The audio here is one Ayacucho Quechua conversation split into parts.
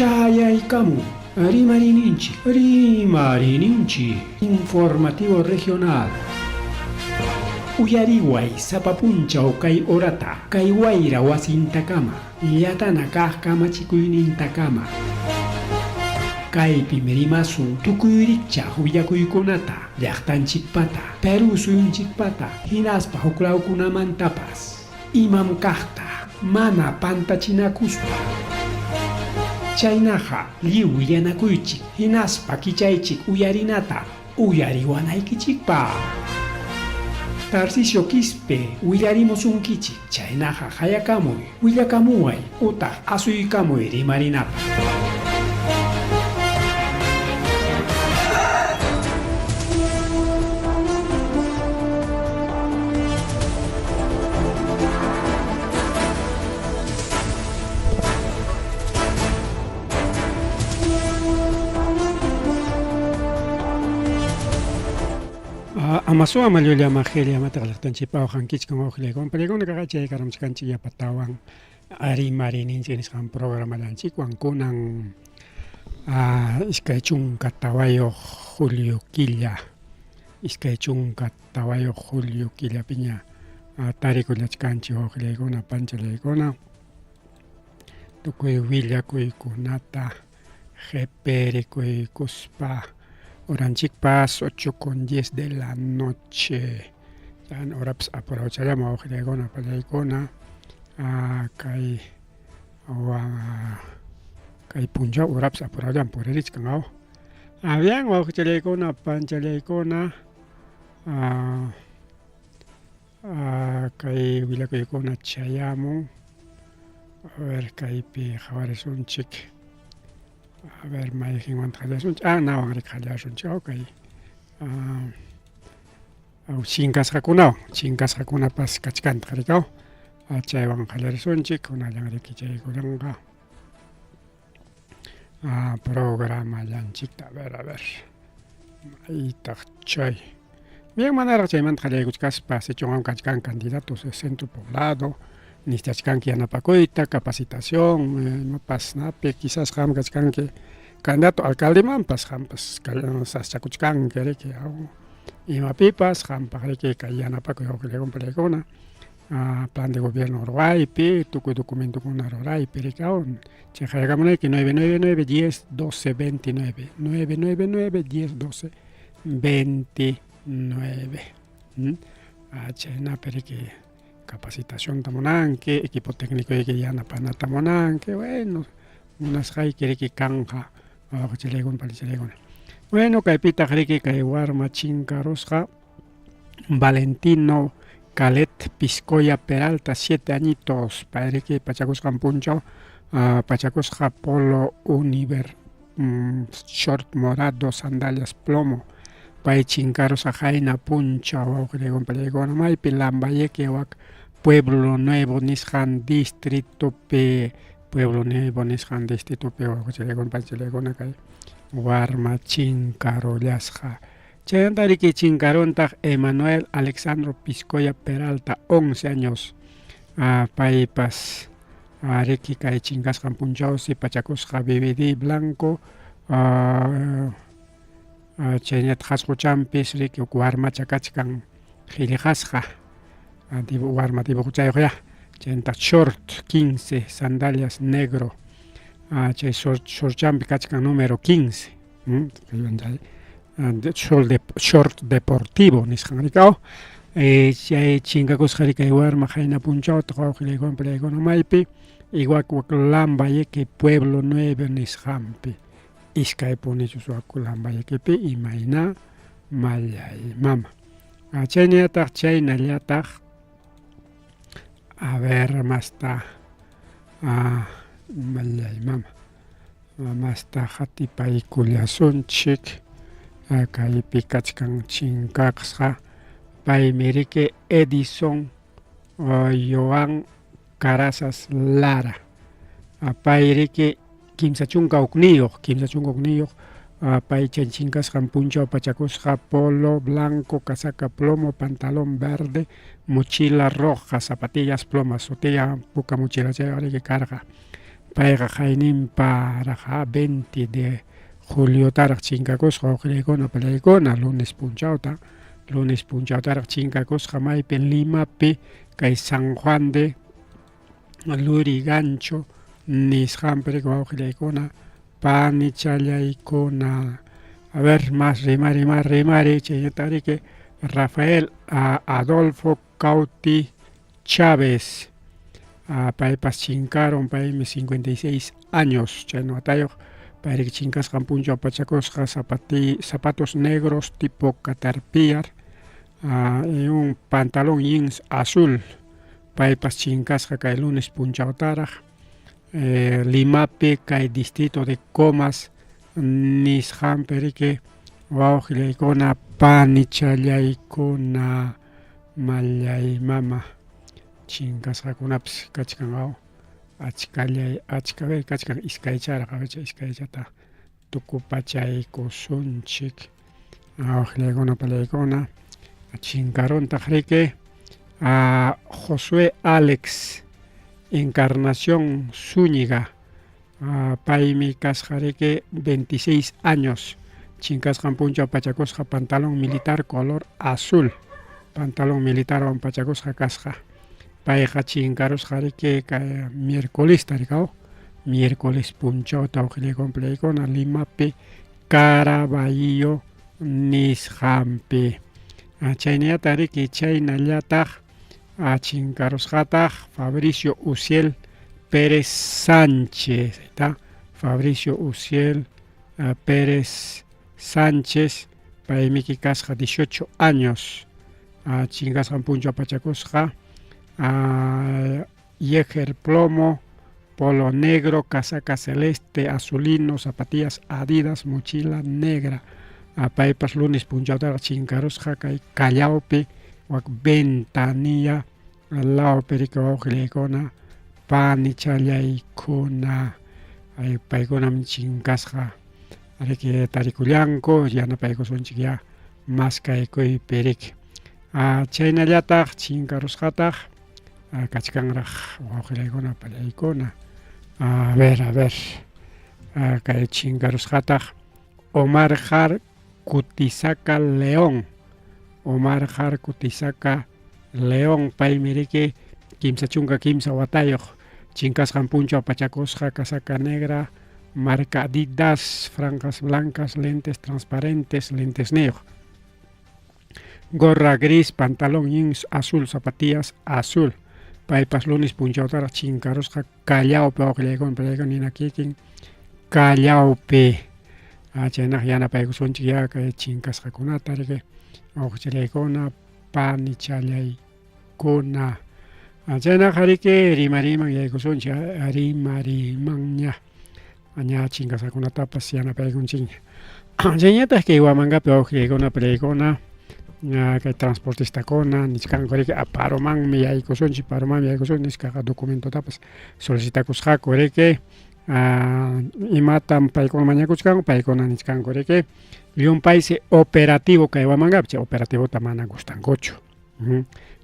Chayaykamun Rimariyninchik, Rimariyninchik Informativo Regional. Uyariway sapa punchaw kay horata, kay wayra wasintakama, llatana kaq kamachikuynintakama. Kaypim rimasun tukuy rikchaq willakuykunata, llaqtanchikpata, Perú suyunchikpata hinaspa huklawkunamantapas. Imam kaqta mana pantachinakuspa. Chaynaqa lliw willanakuychik hinaspa kichaychik uyarinata uyariwanaykichikpaq. Tarcisio Quispe willarimusunkichik, chaynaqa qayakamuy, willakamuway utaq asuykamuy rimarinapaq. Amasu ama llulla ama qilla amataq llaqtanchikpa awqankichkan wawqillaykuwan pallaykuna kaqa chaykaramchkanchik yapatawan Rimariyninchik nisqan programallanchikwan kunan 24 julio killa 24 julio killapiña tarikullachkanchik wawqillaykuna panchallaykuna tukuy willakuykunata qipirikuykuspa horanchikpas 8 con 10 de la noche chan horapas apurawchallama wawqillaykuna pallaykuna kay kay punchaw horapas apurawllam puririchkan aw bien wawqichallaykuna panchallaykuna kay willakuykuna chayamun a ver kaypi qhawarisunchik a ver mayqinwantaq qallasunchik nawan riki qallasunchik aw kay chinkasqakunawan chinkasqakunapas kachkantaq riki aw chaywan qallarisunchik kunallan riki chaykunanqa programallanchikta a ver a ver maytaq chay bien manaraq chaymanta qallaykuchkaspa sichunwan kachkan candidatos de centro poblado necesitachkanki yanapakuyta capacitación imapas napi quizás qam kachkanki candidato alcaldemanpas qampas saschakuchkanki riki imapipas qampaq riki kay yanapakuy wawqillaykuna palaykuna plan de gobierno ruwaypi tukuy documentokuna ruraypi riki chay qayakamunayki 999 10 12 29 999 10 12 29 chaynapi riki capacitacionta munanki equipo tecnicoyki yanapanata munanki bueno munasqayki riki kanqa wawqichallaykuna panichallaykuna bueno kaypitaq riki kay warma chinkarusqa Valentino Calet Piscoya Peralta siete añitos pay riki pachakusqan punchaw pachakusqa polo univer short morado sandalias plomo pay chinkarusqa qayna punchaw wawqillaykuna pallaykuna maypi Lambayeque wak Pueblo Nuevo nisqan distritopi Pueblo Nuevo nisqan distritopi wawqichallaykuna panichallaykuna kay warma chinkarullasqa Chaymanta riki chinkaruntaq Emanuel Alexandro Piscoya Peralta 11 años paypas riki kay chinkasqan punchawsi pachakusqa BBD blanco chaynataq qhasquchanpis riki huk warmacha kachkan qillqasqa warma dibujochayuqyá chaynataq short 15 sandalias negro chay shortchanpi kachkan número 15 short deportivo nisqan rikaw chay chinkakusqa rikay warma qayna punchawta wawqillaykuwan palaykuna maypi igual wak Lambayeque Pueblo Nuevo nisqanpi iskay punichus wak Lambayequepi imayna mallay mama chaynallataq chaynallataq a ver masta mallay mama Mamasta qatipaykullasunchik kaypi kachkan chinkasqa paymi riki Edison Joan Carazas Lara pay riki 31 31 pay chay chinkasqan punchaw pachakusqa polo blanco casaca plomo pantalón verde mochila roja zapatillas plomas sutilla puka mochilachayuq riki karqa. Payqa qayninparaq 20 de juliotaraq chinkakusqa wawqillaykuna pallaykuna lunes punchawta, lunes punchawtaraq chinkakusqa maypi Limapi kay San Juan de Lurigancho nisqanpi riki wawqillaykuna panichallaykuna. A ver, más rimari, más rimari, chaynata riki Rafael Adolfo Cauti Chávez, paypas chinkarun, paymi 56 años, chayna watayuq, payriki chinkasqan punchaw pachakusqa zapatos negros tipo caterpillar y un pantalón jeans azul, paypas chinkasqa kay lunes punchawtaraq Limapi kay distrito de Comas nisqanpi riki wawqillaykuna panichallaykuna mallay mama chinkasqakunapas kachkan aw achkallay achka kachkan iskaycharaq a iskaychata tukupachaykusunchik wawqillaykuna pallaykuna chinkaruntaq riki Josué Alex Encarnación Zúñiga paymi kasqa riki 26 años chinkasqan punchaw pachakusqa pantalón militar color azul pantalón militarwan pachakusqa kasqa payqa chinkarusqa riki kay miércolesta rikaw miércoles punchawta wawqillaykuna pallaykuna Limapi Caraballo nisqanpi chaynallataq riki chaynallataq chinkarusqataq Fabricio Uciel Pérez Sánchez está Fabricio Uciel Pérez Sánchez paymiki kasqa 18 años chinkasqan punchaw pachakusqa yejer plomo polo negro, casaca celeste, azulino, zapatillas Adidas, mochila negra. Paypas lunes punchawtaqa chinkarusqa kay Callaopi wak Ventanilla lawpi riki wawqillaykuna panichallaykuna paykunam chinkasqa riki tarikullanku yanapaykusunchik ya maskaykuypi riki. Chaynallataq chinkarusqataq kachkanraq wawqillaykuna pallaykuna. A ver, a ver, kay chinkarusqataq Omar Jar Cutizaca León. Omar Jar Cutizaca León paymi riki 33 watayuq chinkasqan punchaw pachakusqa casaca negra marca Adidas, franjas blancas, lentes transparentes, lentesniyuq. Gorra gris, pantalón jeans azul, zapatillas azul. Paypas lunes punchawtaraq chinkarusqa Callaopi wawqillaykuna pallaykuna nina kikin Callaopi. Chaynaqa yanapaykusunchik ya kay chinkasqakunata riki wawqichallaykuna panichallaykuna. Chaynaqa riki rimariman yaykusunchik rimarimanña ña chinkasqakunatapas yanapaykunchikña. Chayñataq kay Huamangapi wawqillaykuna pallaykuna kay transportistakuna nichkanku riki paromanmi yaykusunchik paromanmi yaykusunchik nisqaqa documentotapas solicitakusqaku riki imatam paykuna mañakuchkanku paykuna nichkanku riki llumpaysi operativo kay Huamangapi chay operativota mana gustankuchu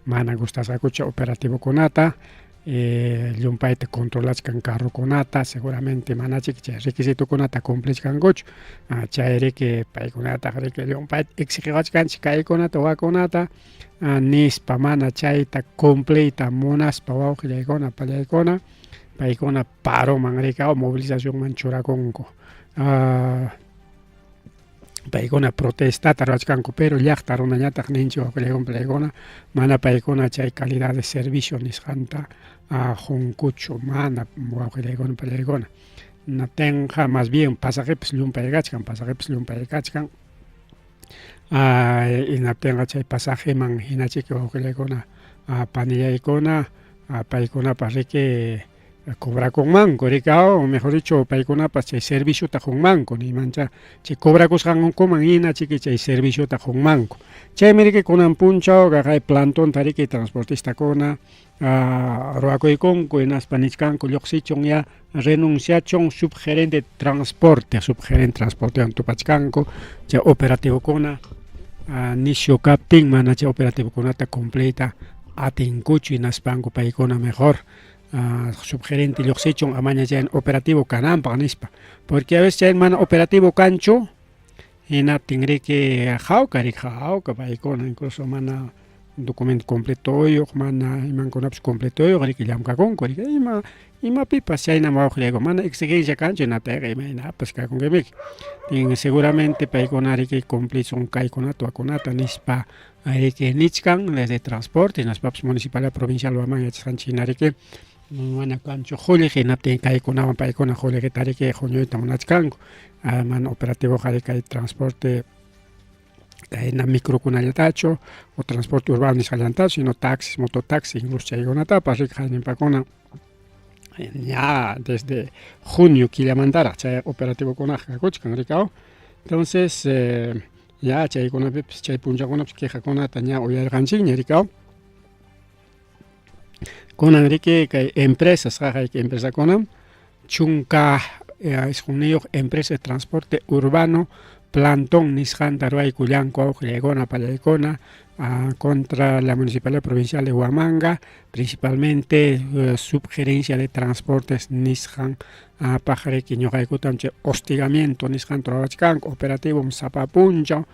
mana gustasqakuchu operativokunata llumpayta controlachkan carrokunata seguramente manachik chay requisitokunata cumplichkankuchu chay riki paykunataq riki llumpayta exigiwachkanchik kaykunata wakunata nispa mana chayta cumpliyta munaspa wawqillaykuna pallaykuna paykuna paroman riki movilizacionman churakunku paykuna protestata ruwachkanku pero llaqta runañataq ninchik wawqillaykuna pallaykuna mana paykuna chay calidad de servicio nisqanta qunkuchu mana wawqillaykuna pallaykuna natinqa más bien pasajepas llumpay kachkan pasajepas llumpay kachkan hinaptinqa chay pasajeman hinachiki wawqillaykuna panillaykuna paykunapas riki cobrakunmanku riki mejor dicho paykunapas chay serviciota qunmanku nimancha chay cobrakusqankuman hina chiki chay serviciota qunmanku chaymi riki kunan punchaw kay plantonta riki transportistakuna ruwakuykunku hinaspa nichkanku lluqsichun ya renunciachun subgerente de transporte subgerente transportewan tupachkanku chay operativokuna nisyu kaptin mana chay operativokunata cumpliyta atinkuchu hinaspanku paykuna mejor. Subgerente lluqsichun amaña chay operativo kananpaq nispa. Porque a veces chay mana operativo kanchu, hinaptin riki hawka riki hawka paykuna incluso mana documento completoyuq, mana imankunapas completoyuq riki llamkakunku riki ima imapipas chaynam wawqillayku mana exigencia kanchu hinaptinqa imaynapas kakunkimiki. Seguramente paykuna riki cumplichun kaykunata wakunata nispa riki nichkan desde transporte hinaspapas municipalidad provincial Huamán yachasqanchik hina riki mana kanchu qullqi hinaptin kaykunawan paykuna qullqita riki huñuyta munachkanku mana operativoqa riki kay transporte kayna microkunallatachu o transporte urbano nisqallantachu sino taxis, mototaxi incluso chaykunatapas riki hayninpakuna ña desde junio killamantaraq chay operativokunaqa kakuchkan riki aw entonces ya chaykunapipas chay punchawkunapas quejakunata ña uyarirqanchikña riki aw kunan riki kay empresas qaqayki empresakunam 19 empresa de transporte urbano plantón nisqanta ruwaykullanku awqillaykuna pallaykuna contra la municipalidad provincial de Huamanga principalmente subgerencia de transportes nisqan paq riki ñuqaykutam chay hostigamiento nisqanta ruwachkanku operativom sapa punchaw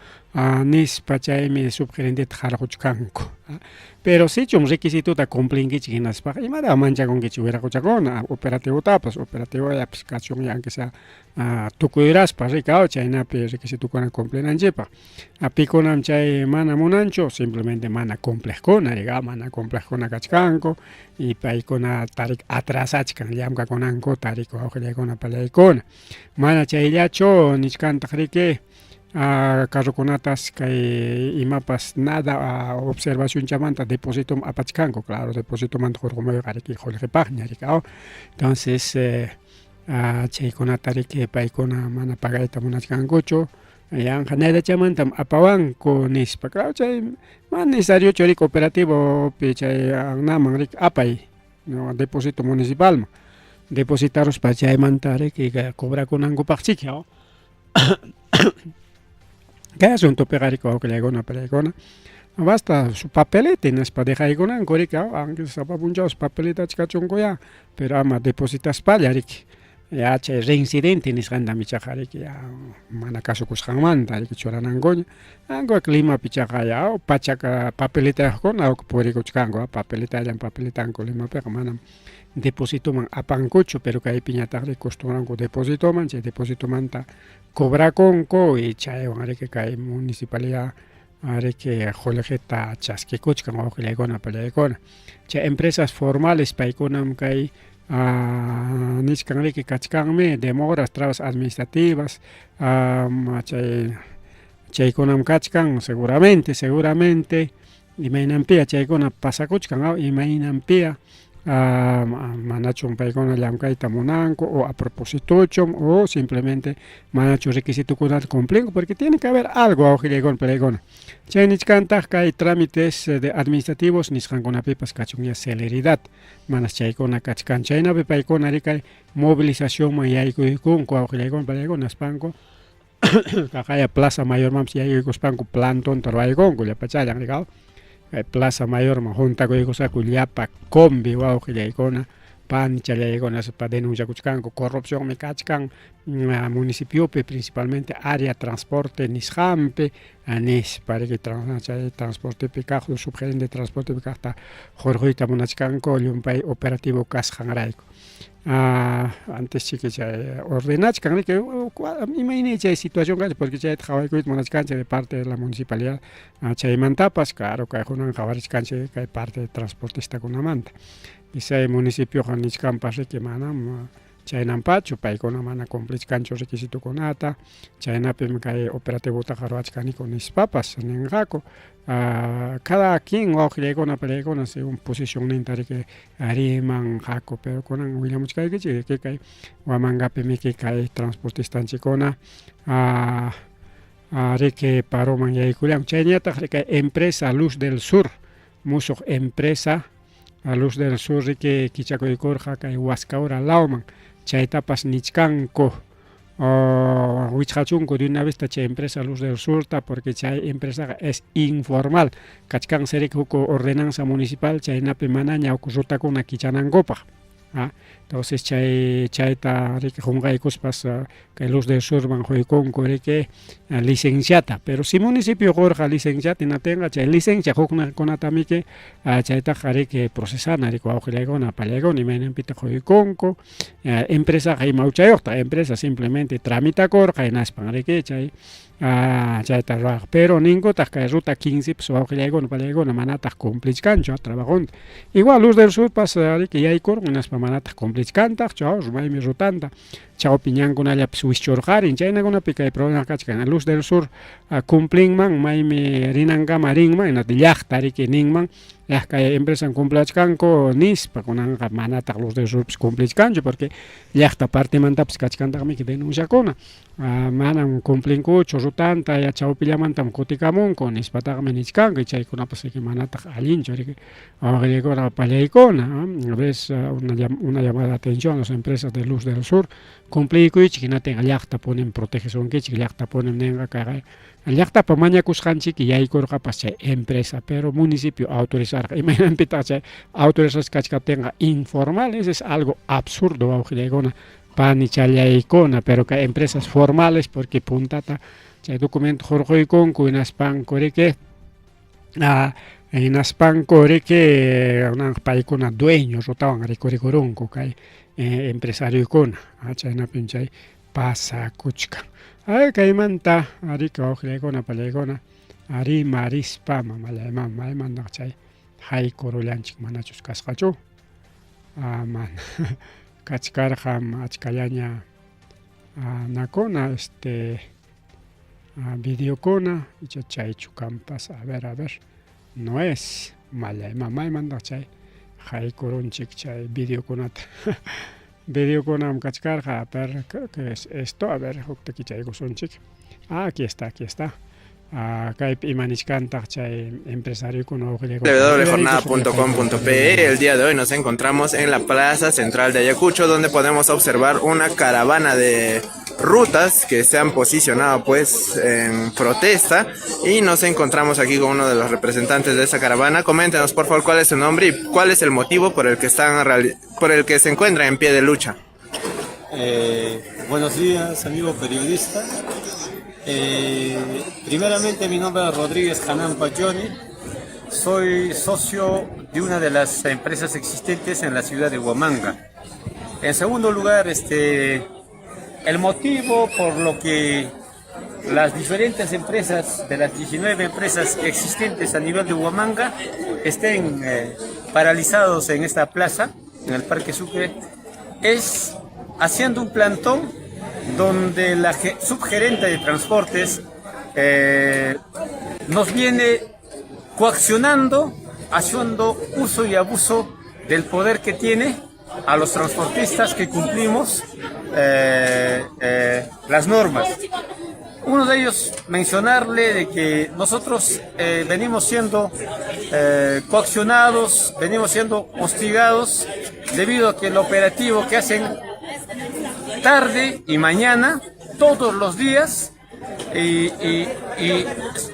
nispa chaymi subgerenteta qarquchkanku pero sichum requisitota cumplinkichik hinaspaqa imatam manchakunkichik wiraquchakuna operativotapas operativollapas kachun aunque sea tukuyraspa riki chaynapi requisitokuna cumplinanchikpaq pikunam chay mana munanchu simplemente mana cumpliqkuna riki mana cumpliqkuna kachkanku y paykuna tarik atrasachkan llamkakunankuta riki wawqillaykuna pallaykuna mana chayllachu nichkantaq riki carrokunatas kay imapas nada observacionchamanta depositoman apachkanku claro depositomanta hurqumuyqa riki qullqipaqña riki entonces chaykunata riki paykuna mana pagayta munachkankuchu yanqa naydachamantam apawanku nispa claro chay mana necesariochu riki operativopi chay naman riki apay no deposito municipalman depositaruspa chaymanta riki cobrakunankupaqchiki kay asuntopiqa riki wawqillaykuna pallaykuna basta su papeleta hinaspa dejaykunanku riki aunque sapa punchawpas papeletacha kachunkuya pero ama depositaspalla riki ya chay reincidente nisqantam ichaqa riki ya mana kasukusqanmanta riki churanankuña anku Limapi ichaqa ya pachaka papeletayuqkuna purikuchkanku papeletallam papeletanku Limapiqa manam depositoman apankuchu pero kaypiñataqri costumbranku depositoman chay depositomanta cobrakunku y chaywan riki kay municipalidad riki qullqita chaskikuchkan wawqillaykuna pallaykuna chay empresas formales paykunam kay nichkan riki kachkanmi demoras trabas administrativas chay chaykunam kachkan seguramente seguramente imaynanpiya chaykuna pasakuchkan imaynanpiya manachum paykuna llamkayta munanku o a propositochum o simplemente manachu requisitokunata cumplinku porque tiene que haber algo wawqillaykuna pallaykuna chay nichkantaq kay trámites de administrativos nisqankunapipas kachunya celeridad manas chaykuna kachkan chaynapi paykuna rikay movilizacionman yaykuykunku wawqillaykuna pallaykuna nispanku kaqaya Plaza Mayormanpas yaykuykuspanku plantonta ruwaykunku llapachallan rikaw kay Plaza Mayorman juntakuykusqaku llapa combi wawqillaykuna panchallaykuna nispa denunciakuchkanku corrupcionmi kachkan municipiopi principalmente área transporte nisqanpi nispa riki chay transportepi kaq subgerente de transportepi kaqta hurquyta munachkanku llumpay operativo kasqanrayku antes chiki chay ordenachkan riki imayna chay situación kachkan porque chayta qhawaykuyta munachkanchik de parte de la municipalidad chaymantapas claro kay kunan qhawarichkanchik kay parte de transportistakunamanta quizá municipioqa nichkanpas riki manam chaynanpachu paykuna mana cumplichkanchu requisitokunata chaynapim kay operativotaqa ruwachkaniku nispapas ninqaku cada quien wawqillaykuna pallaykuna según posicionninta riki rimanqaku pero kunan willamuchkaykichik riki kay Huamangapi miki kay transportistanchikkuna riki paroman yaykullanku chayñataq riki empresa Luz del Sur musuq empresa Luz del Sur riki kichakuykurqa kay Huascaura lawman chaytapas nichkanku wichqachunku de una vez chay empresa Luz del Surta porque chay empresaqa es informal kachkansi riki huk ordenanza municipal chaynapi manaña huk rutakuna kichanankupaq. Entonces chay chayta riki qunqaykuspas kay Luz del Surman quykunku riki licenciata, pero si municipio qurqa licenciata hinaptinqa chay licencia hukkunatamiki chaytaqa riki procesana riki wawqillaykuna pallaykuna imaynanpitaq quykunku empresaqa ima huchayuqtaq empresa simplemente tramitakurqa hinaspan riki chay chayta ruwaq pero ninkutaq kay ruta 15 pis wawqillaykuna pallaykuna manataq cumplichkanchu trabajonta igual Luz del Surpas riki yaykurqun hinaspa manataq cumplichkantaqchu maymi rutanta chawpi ñankunallapis wischurqarin chaynakunapi kay problema kachkan Luz del Sur cumplinman maymi rinankama rinman hinata llaqta riki ninman yaq kay empresan cumplachkanku nispa kunanqa manataq Luz del Surpis cumplichkanchu porque llaqta partemantapas kachkantaqmi denunciakuna manam cumplinkuchu rutanta ya chawpillamantam kutikamunku nispataqmi nichkanku chaykunapas riki manataq allinchu riki wawqillaykuna pallaykuna a veces una llamada de atención a las empresas de Luz del Sur cumpliykuychik hinatinqa llaqtapunim protegesunkichik llaqtapunim ninqa kayqa llaqtapa mañakusqanchik yaykurqapas chay empresa pero municipio autorizarqa imaynanpitaq chay autorizasqa kachkaptinqa informal ese es algo absurdo wawqillaykuna panichallaykuna pero kay empresas formales porque puntata chay documento hurquykunku hinaspanku riki hinaspanku riki paykuna dueño rutawan rikurikurunku kay empresariokuna chaynapim chay pasakuchkan kaymanta riki wawqillaykuna pallaykuna rimarispa mamallayman maymantaq chay haykurullanchik manachus kasqachu mana kachkarqam achkallaña nakuna videokuna icha chaychu kanpas a ver no es mallayman maymantaq chay haykurunchik chay videokunata videokunam kachkarqa a ver creo que es esto a ver hukta kichaykusunchik aquí está aquí está kaypi ima nichkantaq chay empresariokuna www.jornada.com.pe. El día de hoy nos encontramos en la Plaza Central de Ayacucho, donde podemos observar una caravana de rutas que se han posicionado pues en protesta, y nos encontramos aquí con uno de los representantes de esa caravana. Coméntenos por favor cuál es su nombre y cuál es el motivo por el que están por el que se encuentran en pie de lucha. Buenos días, amigo periodista. Primeramente, mi nombre es Rodríguez Hanan Pachoni. Soy socio de una de las empresas existentes en la ciudad de Huamanga. En segundo lugar, el motivo por lo que las diferentes empresas, de las 19 empresas existentes a nivel de Huamanga, estén paralizados en esta plaza, en el Parque Sucre, es haciendo un plantón donde la subgerente de transportes nos viene coaccionando, haciendo uso y abuso del poder que tiene a los transportistas que cumplimos las normas. Uno de ellos, mencionarle de que nosotros venimos siendo coaccionados, venimos siendo hostigados debido a que el operativo que hacen tarde y mañana, todos los días, y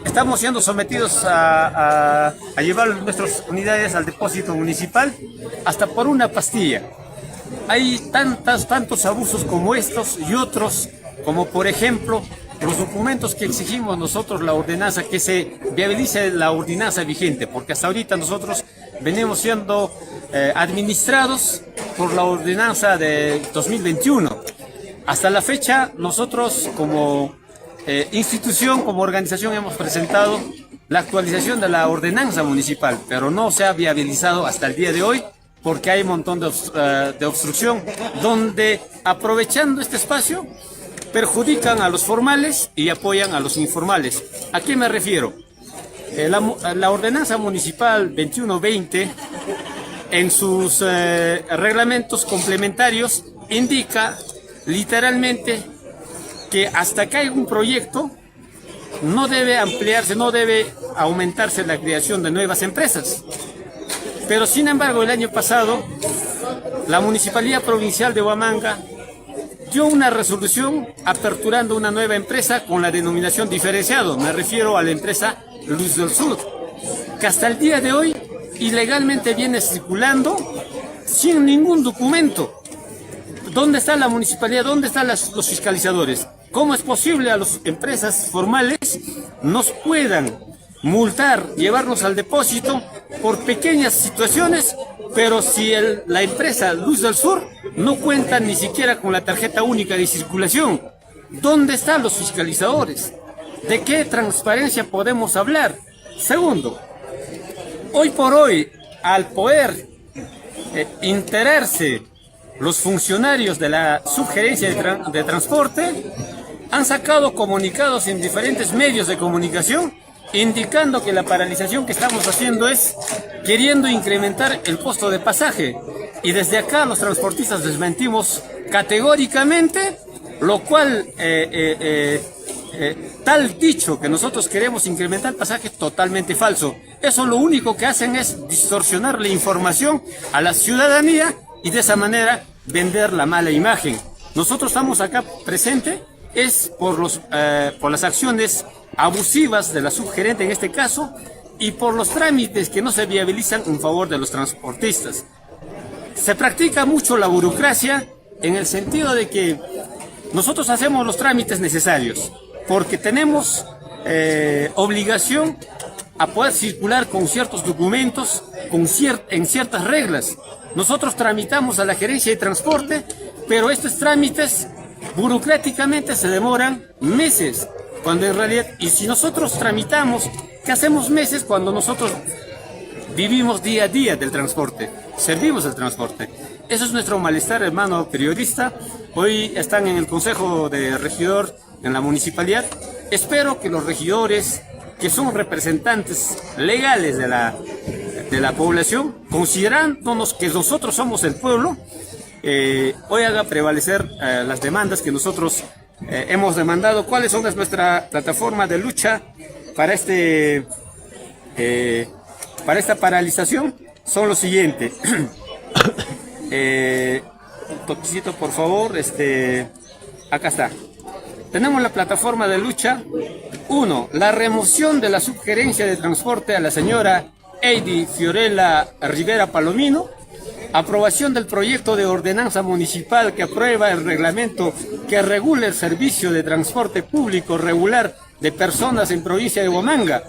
estamos siendo sometidos a llevar nuestras unidades al depósito municipal hasta por una pastilla. Hay tantos abusos como estos y otros, como por ejemplo los documentos que exigimos nosotros, la ordenanza, que se viabilice la ordenanza vigente, porque hasta ahorita nosotros venimos siendo administrados por la ordenanza de 2021. Hasta la fecha, nosotros como institución, como organización, hemos presentado la actualización de la ordenanza municipal, pero no se ha viabilizado hasta el día de hoy, porque hay un montón de obstrucción, donde aprovechando este espacio, perjudican a los formales y apoyan a los informales. ¿A qué me refiero? La ordenanza municipal 2120, en sus reglamentos complementarios, indica literalmente que hasta que haya un proyecto, no debe ampliarse, no debe aumentarse la creación de nuevas empresas. Pero sin embargo, el año pasado, la Municipalidad Provincial de Huamanga dio una resolución aperturando una nueva empresa con la denominación diferenciado. Me refiero a la empresa Luz del Sur, que hasta el día de hoy ilegalmente viene circulando Sin ningún documento. ¿Dónde está la municipalidad? ¿Dónde están los fiscalizadores? ¿Cómo es posible a las empresas formales nos puedan multar, llevarnos al depósito por pequeñas situaciones, pero si la empresa Luz del Sur no cuenta ni siquiera con la tarjeta única de circulación? ¿Dónde están los fiscalizadores? ¿De qué transparencia podemos hablar? Segundo, hoy por hoy, al poder enterarse los funcionarios de la subgerencia de transporte, han sacado comunicados en diferentes medios de comunicación indicando que la paralización que estamos haciendo es queriendo incrementar el costo de pasaje. Y desde acá los transportistas desmentimos categóricamente, lo cual tal dicho que nosotros queremos incrementar el pasaje es totalmente falso. Eso lo único que hacen es distorsionar la información a la ciudadanía y de esa manera vender la mala imagen. Nosotros estamos acá presente es por las acciones abusivas de la subgerente en este caso y por los trámites que no se viabilizan en favor de los transportistas. Se practica mucho la burocracia en el sentido de que nosotros hacemos los trámites necesarios porque tenemos obligación a poder circular con ciertos documentos, en ciertas reglas. Nosotros tramitamos a la gerencia de transporte, pero estos trámites burocráticamente se demoran meses, cuando en realidad, y si nosotros tramitamos, ¿qué hacemos meses cuando nosotros vivimos día a día del transporte? Servimos el transporte. Eso es nuestro malestar, hermano periodista. Hoy están en el Consejo de Regidor en la municipalidad. Espero que los regidores, que son representantes legales de la población, considerándonos que nosotros somos el pueblo, hoy haga prevalecer las demandas que nosotros hemos demandado. ¿Cuáles son nuestra plataforma de lucha para esta paralización? Son los siguientes. Un toquecito, por favor. Acá está. Tenemos la plataforma de lucha. 1. La remoción de la subgerencia de transporte a la señora Heidi Fiorella Rivera Palomino. Aprobación del proyecto de ordenanza municipal que aprueba el reglamento que regula el servicio de transporte público regular de personas en provincia de Huamanga.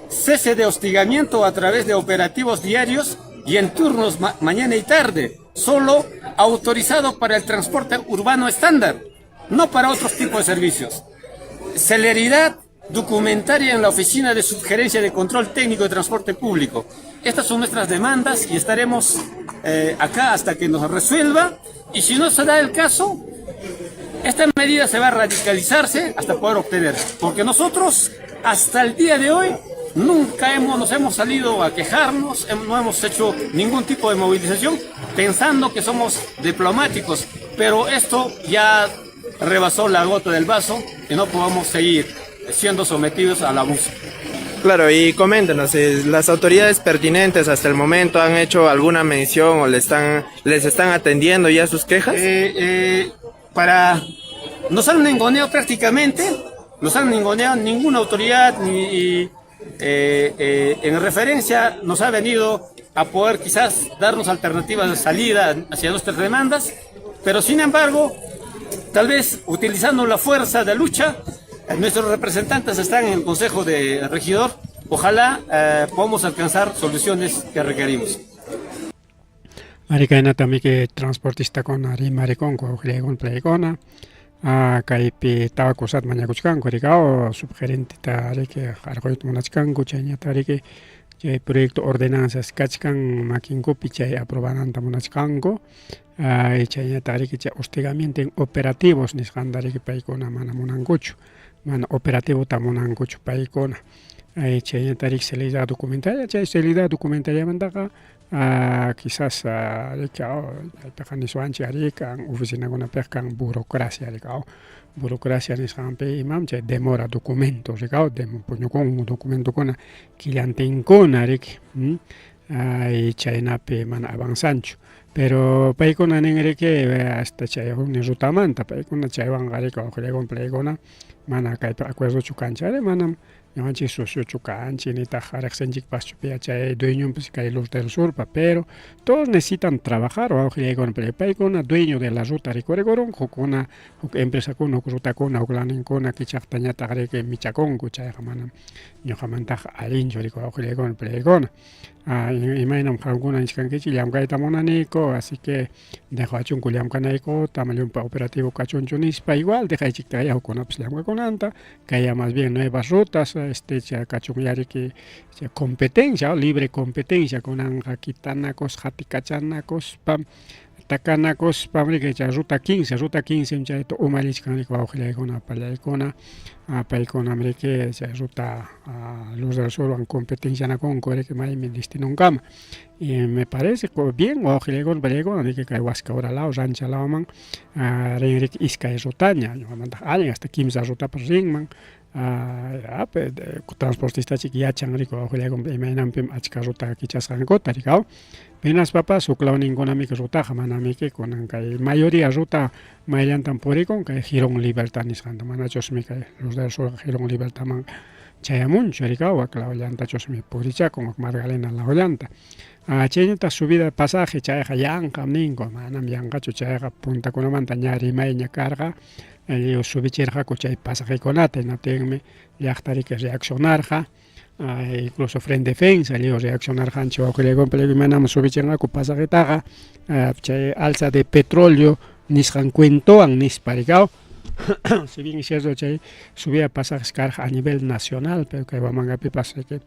Cese de hostigamiento a través de operativos diarios y en turnos mañana y tarde, solo autorizado para el transporte urbano estándar, no para otros tipos de servicios. Celeridad documentaria en la Oficina de Subgerencia de Control Técnico de Transporte Público. Estas son nuestras demandas y estaremos acá hasta que nos resuelva, y si no se da el caso, esta medida se va a radicalizarse hasta poder obtener, porque nosotros hasta el día de hoy nunca nos hemos salido a quejarnos, no hemos hecho ningún tipo de movilización pensando que somos diplomáticos, pero esto ya rebasó la gota del vaso y no podemos seguir siendo sometidos al abuso. Claro, y coméntenos, ¿las autoridades pertinentes hasta el momento han hecho alguna mención o les están atendiendo ya sus quejas? Nos han ninguneado prácticamente, nos han ninguneado, ninguna autoridad ni en referencia nos ha venido a poder quizás darnos alternativas de salida hacia nuestras demandas, pero sin embargo, tal vez utilizando la fuerza de lucha, nuestros representantes están en el Consejo de Regidor. Ojalá podamos alcanzar soluciones que requerimos. Arí kaynatamiki transportistakuna rimarikunku uqllaykuna playkuna kaypi tawa kusata mañakuchkanku rikaw subgerenteta riki qarquyta munachkanku chayñata riki chay proyecto ordenanzas kachkan makinkupi chay aprobananta munachkanku chayñata riki chay hostigamiento en operativos nisqanta riki paykuna mana munankuchu, mana operativota munankuchu paykuna. Chayñata riki celeridad documentaria, chay celeridad documentariamantaqa quizás riki chaypiqa niswanchik ari kan oficinakunapiqa kan burocracia rikaw, burocracia nisqanpi imam chay demora documentos rikaw, puñukun documentokuna killantinkuna riki, chaynapi mana avanzanchu, pero paykuna nin riki hasta chay huknin rutamanta paykuna chaywanqa riki uqllaykuna playkuna mana kaypi acuerdochu kanchik, ari manam. Ñuqanchik sociochu kanchik nitaq riqsinchikpaschu piya chay dueñonpis kay Luz del Surpa, pero todos necesitan trabajar wawqillaykuna, pero paykuna dueño de la ruta rikurikurunku, hukkuna huk empresakuna, huk rutakuna, huk laninkuna kichaqtañataq riki michakunku, chayqa manam ñuqamantaqa allinchu riki wawqillaykuna, pallaykuna. Imaynam qamkuna nichkankichik llamkayta munaniku, así que dejawachunku llamkanaykuta, ama llumpa operativo kachunchu nispa, igual dejaychiktaqyá hukkunapas llamkakunanta, kaya más bien nuevas rutas, este kachunyá riki competencia, libre competencia, kunanqa kitanakus, qatikachanakuspa, takanakuspam riki chay ruta 15, ruta 15 chayta umallichkan riki wawqillaykuna, pallaykuna, paykunam riki chay ruta Luz del Surwan competencianakunku riki maymi destinonkama. Y me parece bien wawqillaykuna, pallaykuna riki kay Huasca ura law, Rancha lawman rin riki iskay rutaña, ñuqamantaq allin hasta kimsa rutapas rinman. Transportistachik yachan riki wawqillaykuna imaynanpim achka ruta kichasqankuta riki aw. Hinaspapas huk lawninkunamiki rutaqa manamiki kunan kay mayoría ruta mayllantam purikun kay Jirón Libertad nisqanta, manachusmi kay Luz del Surqa Jirón Libertadman chayamunchu riki aw, wak lawllantachusmi purichakun, wak Magdalena lawllanta. Chaynataq subida de pasaje chayqa yanqam ninku, manam yanqachu chayqa puntakunamanta ña rimayña karqa, lliw subichirqaku chay pasajekunata, hinaptinmi llaqta riki reaccionarqa, incluso Frente Defensa lliw reaccionarqanchik wawqillaykuna, imaynam subichinqaku pasajetaqa chay alza de petróleo nisqan cuentowan nispa riki aw. Si bien es cierto chay subida de pasajes karqa a nivel nacional, pero kay Huamangapipas riki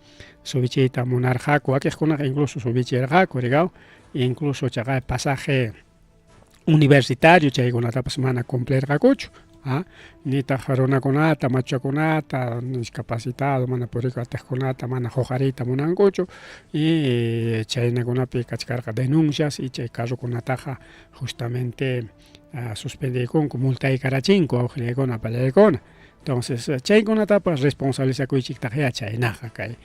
subichiyta munarqaku, wakiqkunaqa incluso subichirqaku riki aw, incluso chaqa pasaje universitario chaykunatapas mana cumplirqakuchu, nitaq runakunata, machuchakunata, discapacitado, mana puriyku atiqkunata mana huqariyta munankuchu, y chaynakunapi kachkarqa denuncias y chay carrokunataqa justamente suspendiykunku, multaykarachinku wawqillaykuna, pallaykuna. Entonces chaykunatapas responsabilizakuychiktaqyá chaynaqa kay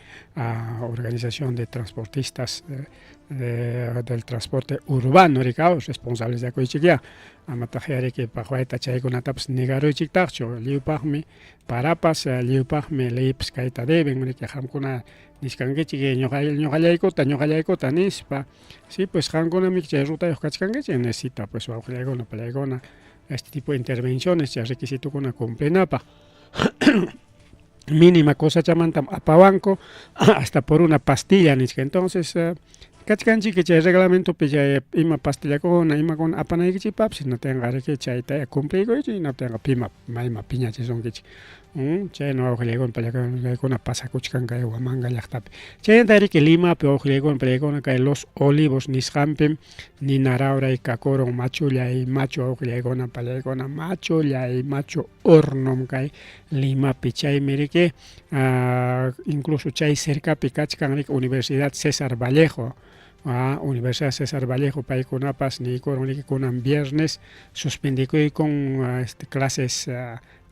organización de transportistas del transporte urbano rikaw responsabilizakuychikyá, amataqyá riki paqwayta chaykunatapas negaruychiktaqchu, lliwpaqmi parapas, lliwpaqmi leypas kayta deben riki qamkuna nichkankichik ñuqallaykuta, ñuqallaykuta nispa, sí pues qamkunamiki chay rutayuq kachkankichik, necesita pues wawqillaykuna, pallaykuna este tipo de intervenciones chay requisitokuna cumplinapaq. Mínima cosachamantam apawanku hasta por una pastilla nichka, entonces kachkanchik chay reglamentopi chay ima pastillakuna, imakuna apanaykichikpapis, hinaptinqa riki chayta cumpliykuychik, hinaptinqa pima mayma piñachisunkichik. Chayna wawqillaykuna, pallaykuna pasakuchkan kay Huamanga llaqtapi. Chaynata riki Limapi wawqillaykuna, pallaykuna kay Los Olivos nisqanpim nina rawray kakurun machullay machu wawqillaykuna, pallaykuna, machullay machu hornom kay Limapi. Chaymi riki incluso chay cercapi kachkan riki Universidad César Vallejo, Universidad César Vallejo paykunapas niykurun riki kunan viernes suspendikuykun este clases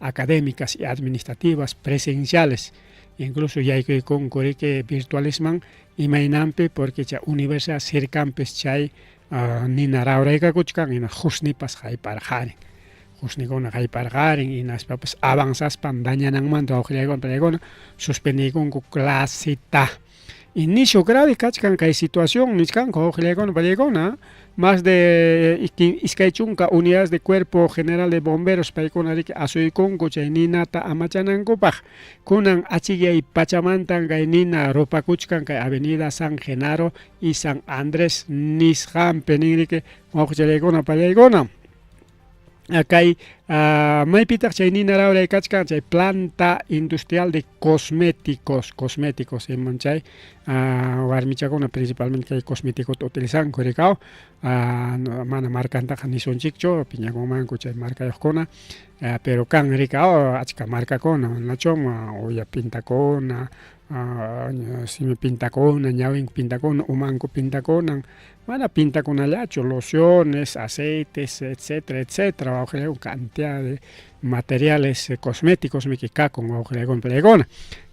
académicas y administrativas presenciales, incluso yaykuykunku riki virtualisman imaynanpi porque chay universidad cercanpis chay nina rawraykakuchkan hina husnipas hayparqarin, husnikuna hayparqarin hinaspapas avanzaspan dañananmanta wawqillaykuna, pallaykuna suspendiykunku claseta. Y nishu grave kachkan kay situación nichkanku wawqillaykuna, pallaykuna, más de 20 unidades de cuerpo general de bomberos paykuna riki asuykunku chay ninata amachanankupaq. Kunan achikyay pachamantan kay nina rupakuchkan kay avenida San Genaro y San Andrés nisqanpi nin riki wawqichallaykuna, pallaykuna. Kay maypitaq chay nina rawray kachkan chay planta industrial de cosméticos, cosméticos iman chay warmichakuna principalmente kay cosméticota utilizanku rikaw, mana markantaqa nisunchikchu piñakunmanku chay markayuqkuna, pero kan rikaw achka markakuna manachum uya pintakuna, simi pintakuna, ñawinku pintakuna, umanku pintakunan, mana pintakunallachu, lociones, aceites, etcétera, etcétera, wawqillaykuna, cantidad de materiales cosméticos miki kakun wawqillaykuna, pallaykuna.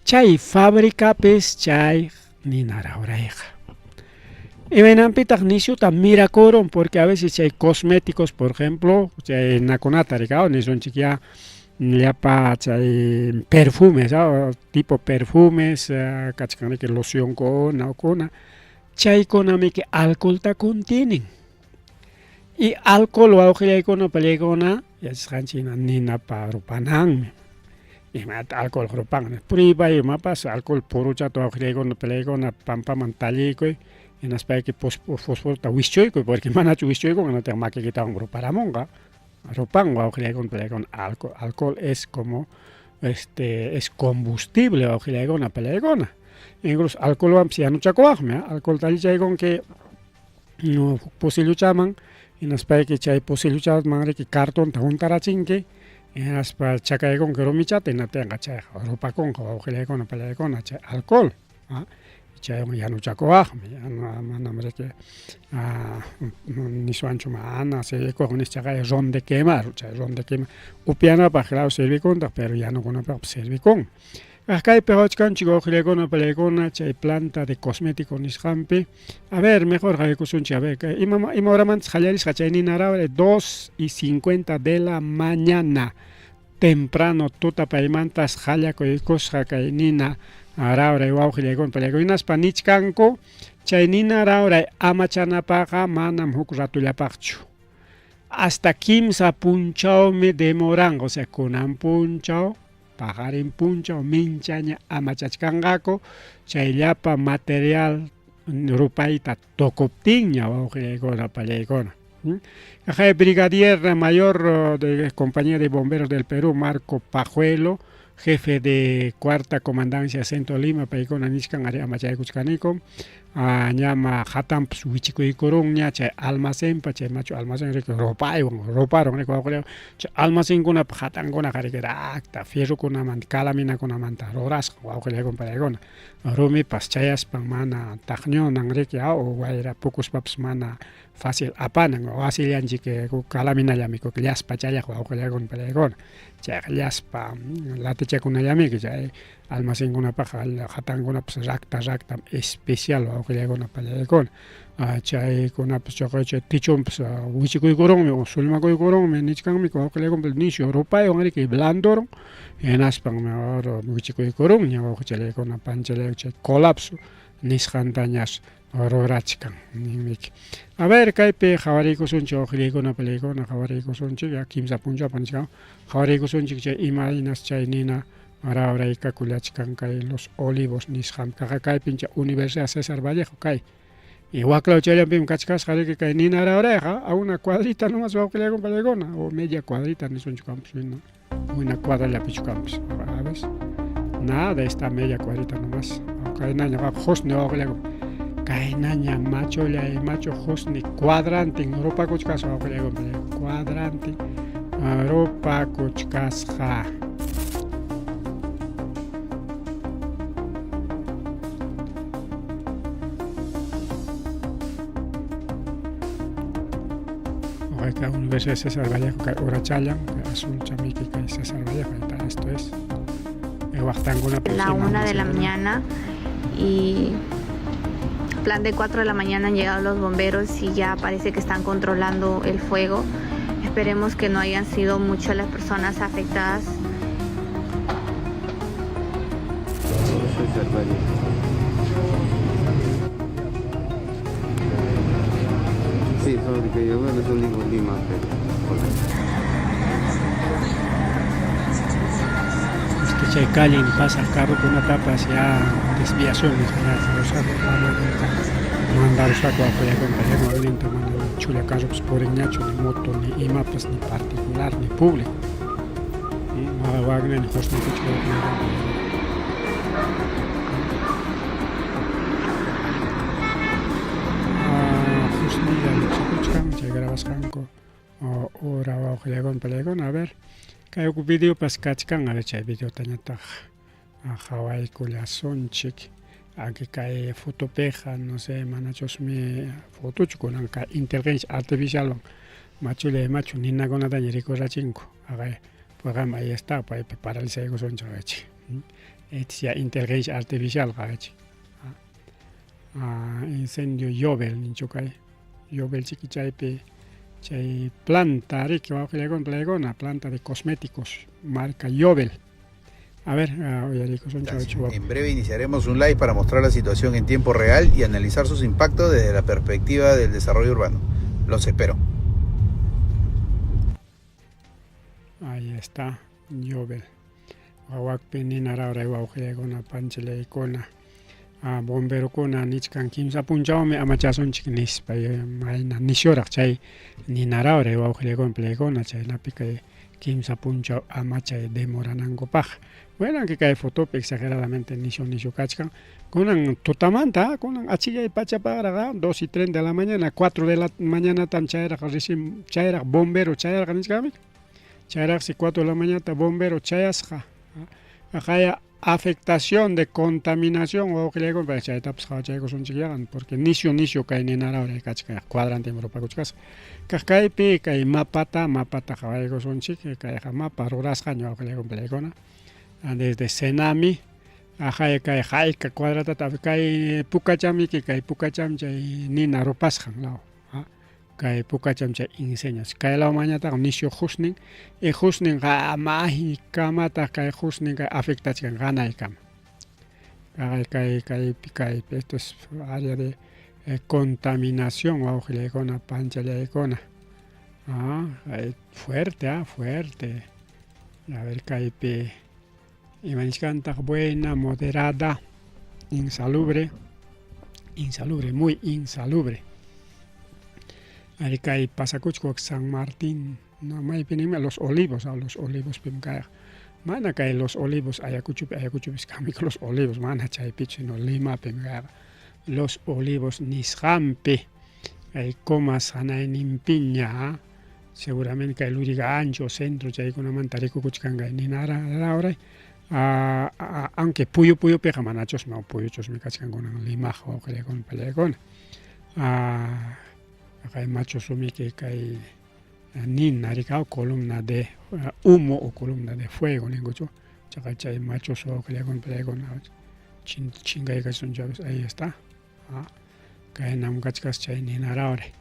Chay fabricapis chay nina rawrayqa. Imaynanpitaq nisyuta mirakurun porque a veces chay cosméticos, por ejemplo, chay nakunata rikaw nisunchik ya Llapa chay perfumes, tipo perfumes, kachkanriki locionkuna, ukuna, chaykunamiki alcoholta contienen. Y alcohol wawqillaykuna pallaykuna yachasqanchik hina ninapa rupananmi. Imayta alcohol rupan, prueba imapas alcohol puruchata wawqillaykuna pallaykuna pampaman talliykuy hinaspayki fosforota wischuykuy porque manachu wischuykunqa hinaptinqa makiykitawan ruparamunqa. Rupan wawqillaykuna pallaykuna alcohol, alcohol es como este es combustible wawqillaykuna pallaykuna. Incluso alcoholwanpas yanuchakuwaqmi, alcohol tallichaykunki huk posilluchaman hinaspayki chay posilluchaman riki cartonta huntarachinki hinaspa chakaykunki rumichata hinaptinqa chayqa rupakunqa wawqillaykuna pallaykuna chay alcohol chaywan yanuchakuwaqmi manam riki niswanchu mana servikuq nischaqa ron de quemar chay ron de quemar upianapaq claro servikuntaq pero yanukunapaqpas servikunmi. Kaypi qawachkanchik wawqillaykuna pallaykuna chay planta de cosmético nisqanpi. A ver, mejor qaykusunchik. A ver, ima, ima horamantas qallarisqa chay nina rawray 2:50 de la mañana. Temprano tutapaymantas qallakuykusqa kay nina rawray wawqillaykuna pallaykuna. Hinaspa nichkanku chay nina rawray amachanapaqqa manam huk ratullapaqchu. Hasta kimsa punchawmi demoranqa, o sea, kunan punchaw, paqarin punchaw minchaña amachachkanqaku chay llapa material rupayta tukuptinña wawqillaykuna pallaykuna. Kay brigadier mayor de Compañía de Bomberos del Perú, Marco Pajuelo, jefe de cuarta comandancia Centro Lima, paykuna nichkan ari amachaykuchkaniku, ñama hatanpas wichikuykurunña chay almacenpa, chay machu almacén riki rupaywan ruparun riki wawqillaywan, chay almacenkunapa hatankunaqa riki rakta fierrokunamanta calaminakunamanta rurasqa wawqillaykuna paykuna, rumipas chayaspan mana taqñunan riki o wayra pukuspapas mana fácil apanan wasillanchik calaminallami llaspa chayaq wawqillaykuna pallaykuna chayqa llaspa latichakunallamiki chay almacenkunapaqqa hatankunapas rakta raktam especial wawqillaykuna pallaykuna chaykunapas chaqay chay techonpas wichikuykurunmi o sullmakuykurunmi nichkanmi wawqillaykuna nisyu rupaywan riki blandurun hinaspan wichikuykurunña wawqichallaykuna panchallayku chay colapso nisqantañas rurachkan ninmiki. A ver, kaypi qhawariykusunchik wawqillaykuna palaykuna qhawariykusunchik ya kimsa punchawpaq nichkan qhawariykusunchik chay imaynas chay nina rawraykakullachkan kay Los Olivos nisqan kaqa kaypin chay Universidad César Vallejo kay y waklaw chayllanpim kachkasqa riki kay nina rawrayqa a una cuadrita nomás wawqillaykuna palaykuna o media cuadrita nisunchu kanpas una cuadrallapichu kanpas a ver nada está media cuadrita nomás kaynaña husni wawqillaykuna kaynaña machullay machu husni cuadrantin rupakuchkasqa wawqillaykuna cuadrantin rupakuchkasqa. Kay Universidad César Vallejo kay urachallan kay azul chamiki kay César Vallejo ahí está, esto es waqtankunapi La 1 de la mañana y plan de 4 de la mañana han llegado los bomberos y ya parece que están controlando el fuego. Esperemos que no hayan sido muchas las personas afectadas. César Vallejo. Sí, fábrica de yogur, es Olivo Lima, pero. Este chay callen pasaq carrokunatapas ya desviación mandarusqaku apoyakunqa mana chulla carropas purinñachu ni moto ni imapas ni particular ni público. Wagner husnikuchu husnilla lluqsikuchkan chay grabasqanku ura wawqillaykuna palaykuna a ver kay huk videopas kachkan a ver chay videotañataq qhawaykullasunchik aunque kay fotopiqa no sé manachusmi fotochu kunan kay inteligencia artificialwan machullay machu ninakunataña rikurachinku aqay paqam ahí está paypi paralizaykusunchik qachik esta ya inteligencia artificial qachik incendio Yobel ninchu kay Yobel chiki chaypi Chay planta riki wawqillaykuna palaykuna planta de cosméticos marca Yobel. A ver, uyariykusunchik. En breve iniciaremos un live para mostrar la situación en tiempo real y analizar sus impactos desde la perspectiva del desarrollo urbano. Los espero. Ahí está, Yobel. Wawakpi ninarawray wawqillaykuna panchillaykuna bomberokuna nichkan kimsa punchawmi amachasunchik nispa mayna nisyuraq chay ninarawray wawqillaykuna palaykuna chaynapi kay kimsa punchaw amachay demoranankupaq. Bueno, aunque kay fotopi exageradamente nisyu nisyu kachkan. Kunan tutamanta, kunan achillay pachapaqraq 2:30 de la mañana, 4 de la mañanatam chayraq recién chayraq bombero chayarqa nichkanmi. Chayraqsi 4 de la mañana bombero chayasqa. Qaya afectación de contaminación wawqillaykuna chaytapas qhawachaykusunchikllaqa porque nisyu nisyu kay ninarawray kachkan cuadrante rupakuchkasqa. Kaq kaypi kay mapata mapata qhawaykusunchik kayqa mapa rurasqaña wawqillaykuna palaykuna desde Senami ajay kay hayka cuadratata kay pukachamiki kay pukacham chay nina rupasqan law kay pukacham chay inseñas kay lawmanñataq nisyu husnin y husninqa mahikamataq kay husnin kay afectachkan qanaykama kay kay kaypi kaypi esto es área de contaminación wawqillaykuna panchallaykuna fuerte fuerte a ver kaypi ima nichkantaq buena moderada insalubre insalubre muy insalubre ari kay pasakuchku San Martín no maypi ninmi Los Olivos Los Olivos pim kayqa mana kay Los Olivos Ayacuchopi Ayacuchopis kanmi Los Olivos mana chaypichu sino Limapim kayqa Los Olivos nisqanpi kay Comas hanayninpiña seguramente kay Lurigancho centro chaykunamanta rikukuchkan kay ninarawray aunque puyu puyupiqa manachusmi puyuchusmi kachkan kunan Limaqa wawqillaykuna pallaykuna kay machusumiki kay nina rikaw columna de humo o columna de fuego ninkuchu chaqa chay machusu wawqillaykuna pallaykuna chinkaykachun ahí está kaynam kachkas chay ninarawray.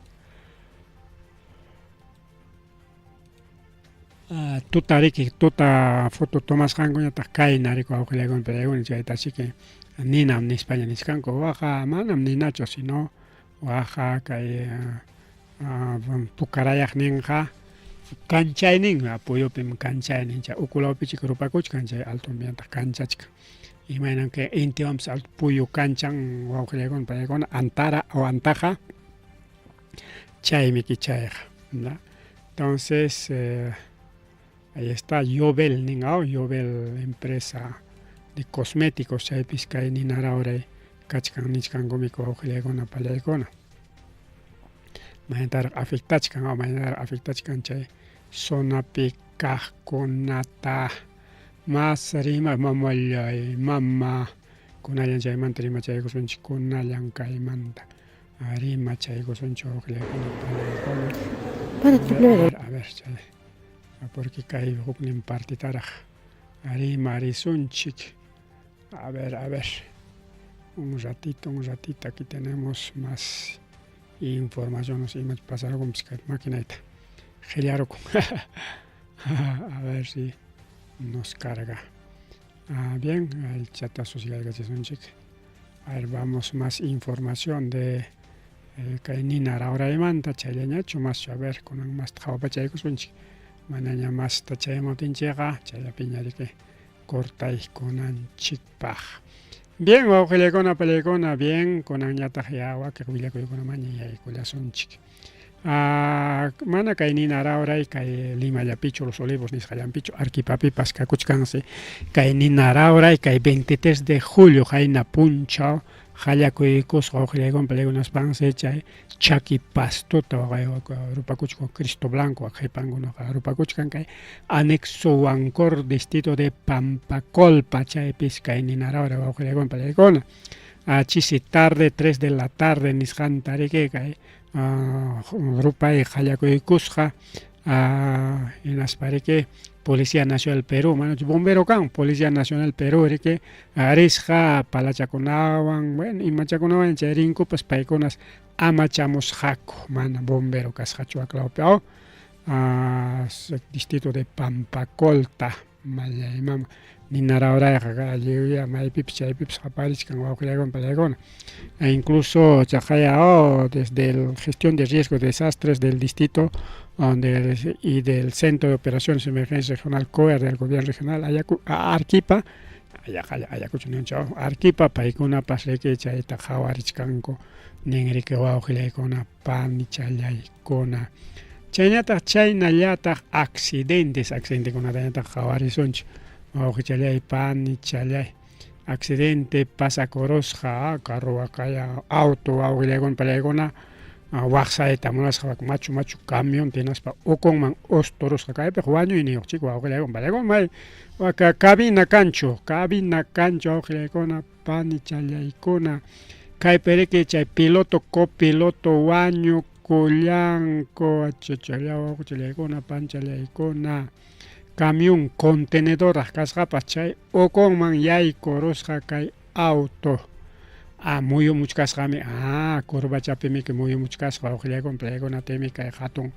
Tuta riki tuta foto tomasqankuñataq kayna riku wawqillaykuna pallaykuna chaytachiki ninam nispaña nichkanku waqa manam ninachu sino waqa kay pukarayaqninqa kanchayninmi puyupim kanchaynin chay ukulawpichik rupakuchkan chay altonpiñataq kanchachkan imaynam kay intiwanpas alto puyu kanchan wawqillaykuna pallaykuna antara o antaqa chaymiki chayqa entonces ahí está Yobel nin Yobel empresa de cosméticos chaypis kay ninarawray kachkan nichkankumiki wawqillaykuna pallaykuna maynataraq afectachkan maynataraq afectachkan chay zonapi kaqkunata mas rima mamallay mama kunallan chaymanta rimachaykusunchik kunallan kaymanta rimachaykusunchik wawqillaykuna pallaykuna. A ver chay porque kay huknin partitaraq rimarisunchik. A ver, a ver, un ratito, aquí tenemos más información, no sé, ima pasarukun kay maquinayta qillarukun. A ver si nos carga. Bien, el chat susigaykachishunchik. A ver, vamos más información de kay nina rawraymanta chayllañachu más a ver kunan masta qhawapachaykusunchik manaña masta chayamuptinchikqa chayllapiña riki cortaykunanchikpaq. Bien, wawqillaykuna pallaykuna, bien, kunanñataq ya wakiq willakuykunamanña yaykullasunchik. Mana kay nina rawray kay Limallapichu Los Olivos nisqallanpichu Arequipapipas kakuchkansi kay nina rawray kay 23 de julio qayna punchaw qallakuykusqa wawqillaykuna pallaykunaspansi chay chaki pastota rupakuchkan Cristo Blanco qhipankunaqa rupakuchkan kay anexo Huancor distrito de Pampacolpa chaypis kay nina rawray wawqillaykuna pallaykuna chisi tarde 3 de la tarde nisqanta riki kay rupay qallakuykusqa. Hinaspa riki Policía Nacional Perú, manachu bombero kan, Policía Nacional Perú riki risqa palachakunawan, bueno imachakunawan chay rinkupas paykunas amachamusqaku, mana bombero kasqachu waklawpi aw distrito de Pampacolta. Mama ninarawrayqa lliwya maypipas chaypipas qaparichkan wawqillaykuna palaykuna. E incluso chaqaya oh, desde el gestión de riesgo de desastres del distrito donde, y del Centro de Operaciones de Emergencia Regional COER del Gobierno Regional Ayacu, Arequipa, Ayacucho ninchao, Arequipa paykunapas riki chayta qhawarichkanku ninriki wawqillaykuna panichallaykuna. Chaynataq chaynallataq accidentes, accidentekunatañataq qhawarisunchik wawqichallay panichallay. Accidente pasakurusqa carro waqaya auto wawqillaykuna pallaykuna waqsayta munasqa machu machu camión hinaspa ukunman usturusqa kaypiqa wañuyniyuq chik wawqillaykuna pallaykuna may waka cabina kanchu wawqillaykuna panichallaykuna kaypi riki chay piloto copiloto wañukullanku achachalla wawqichallaykuna panchallaykuna camión contenedoraq kasqapas chay ukunman yaykurusqa kay auto muyumuchkasqami curvachapimiki muyumuchkasqa wawqillaykuna pallaykuna timi kay hatun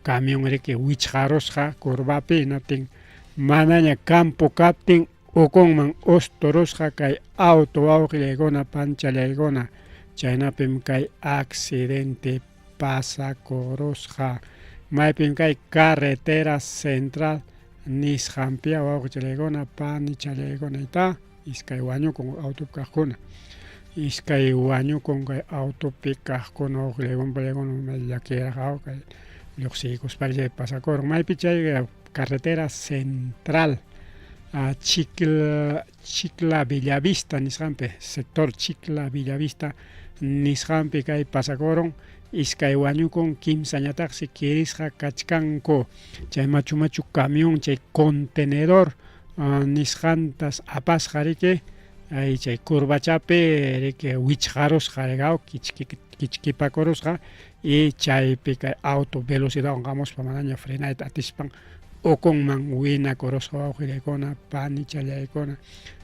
camión riki wichqarusqa curvapi hinaptin manaña campo kaptin ukunman usturusqa kay auto wawqillaykuna panchallaykuna chaynapim kay accidente pasakurusqa maypim kay carretera central nisqanpi wawqichallaykuna panichallaykuna ita iskay wañukun autopi kaqkuna iskay wañukun kay autopi kaqkuna wawqillaykuna pallaykuna llakiraq kay lluqsiykuspa chay pasakurun maypi chay carretera central Chicla Bellavista nisqanpi sector Chicla Bellavista nisqanpi kay pasakurun iskay wañukun kimsañataqsi kirisqa kachkanku chay machu machu camión chay contenedor nisqantas apasqa riki ay chay curvachapi riki wichqarusqa rigaw kichkipakurusqa y chaypi kay auto velocidadwan qamuspa manaña frenayta atispan ukunman winakurusqa wawqillaykuna panichallaykuna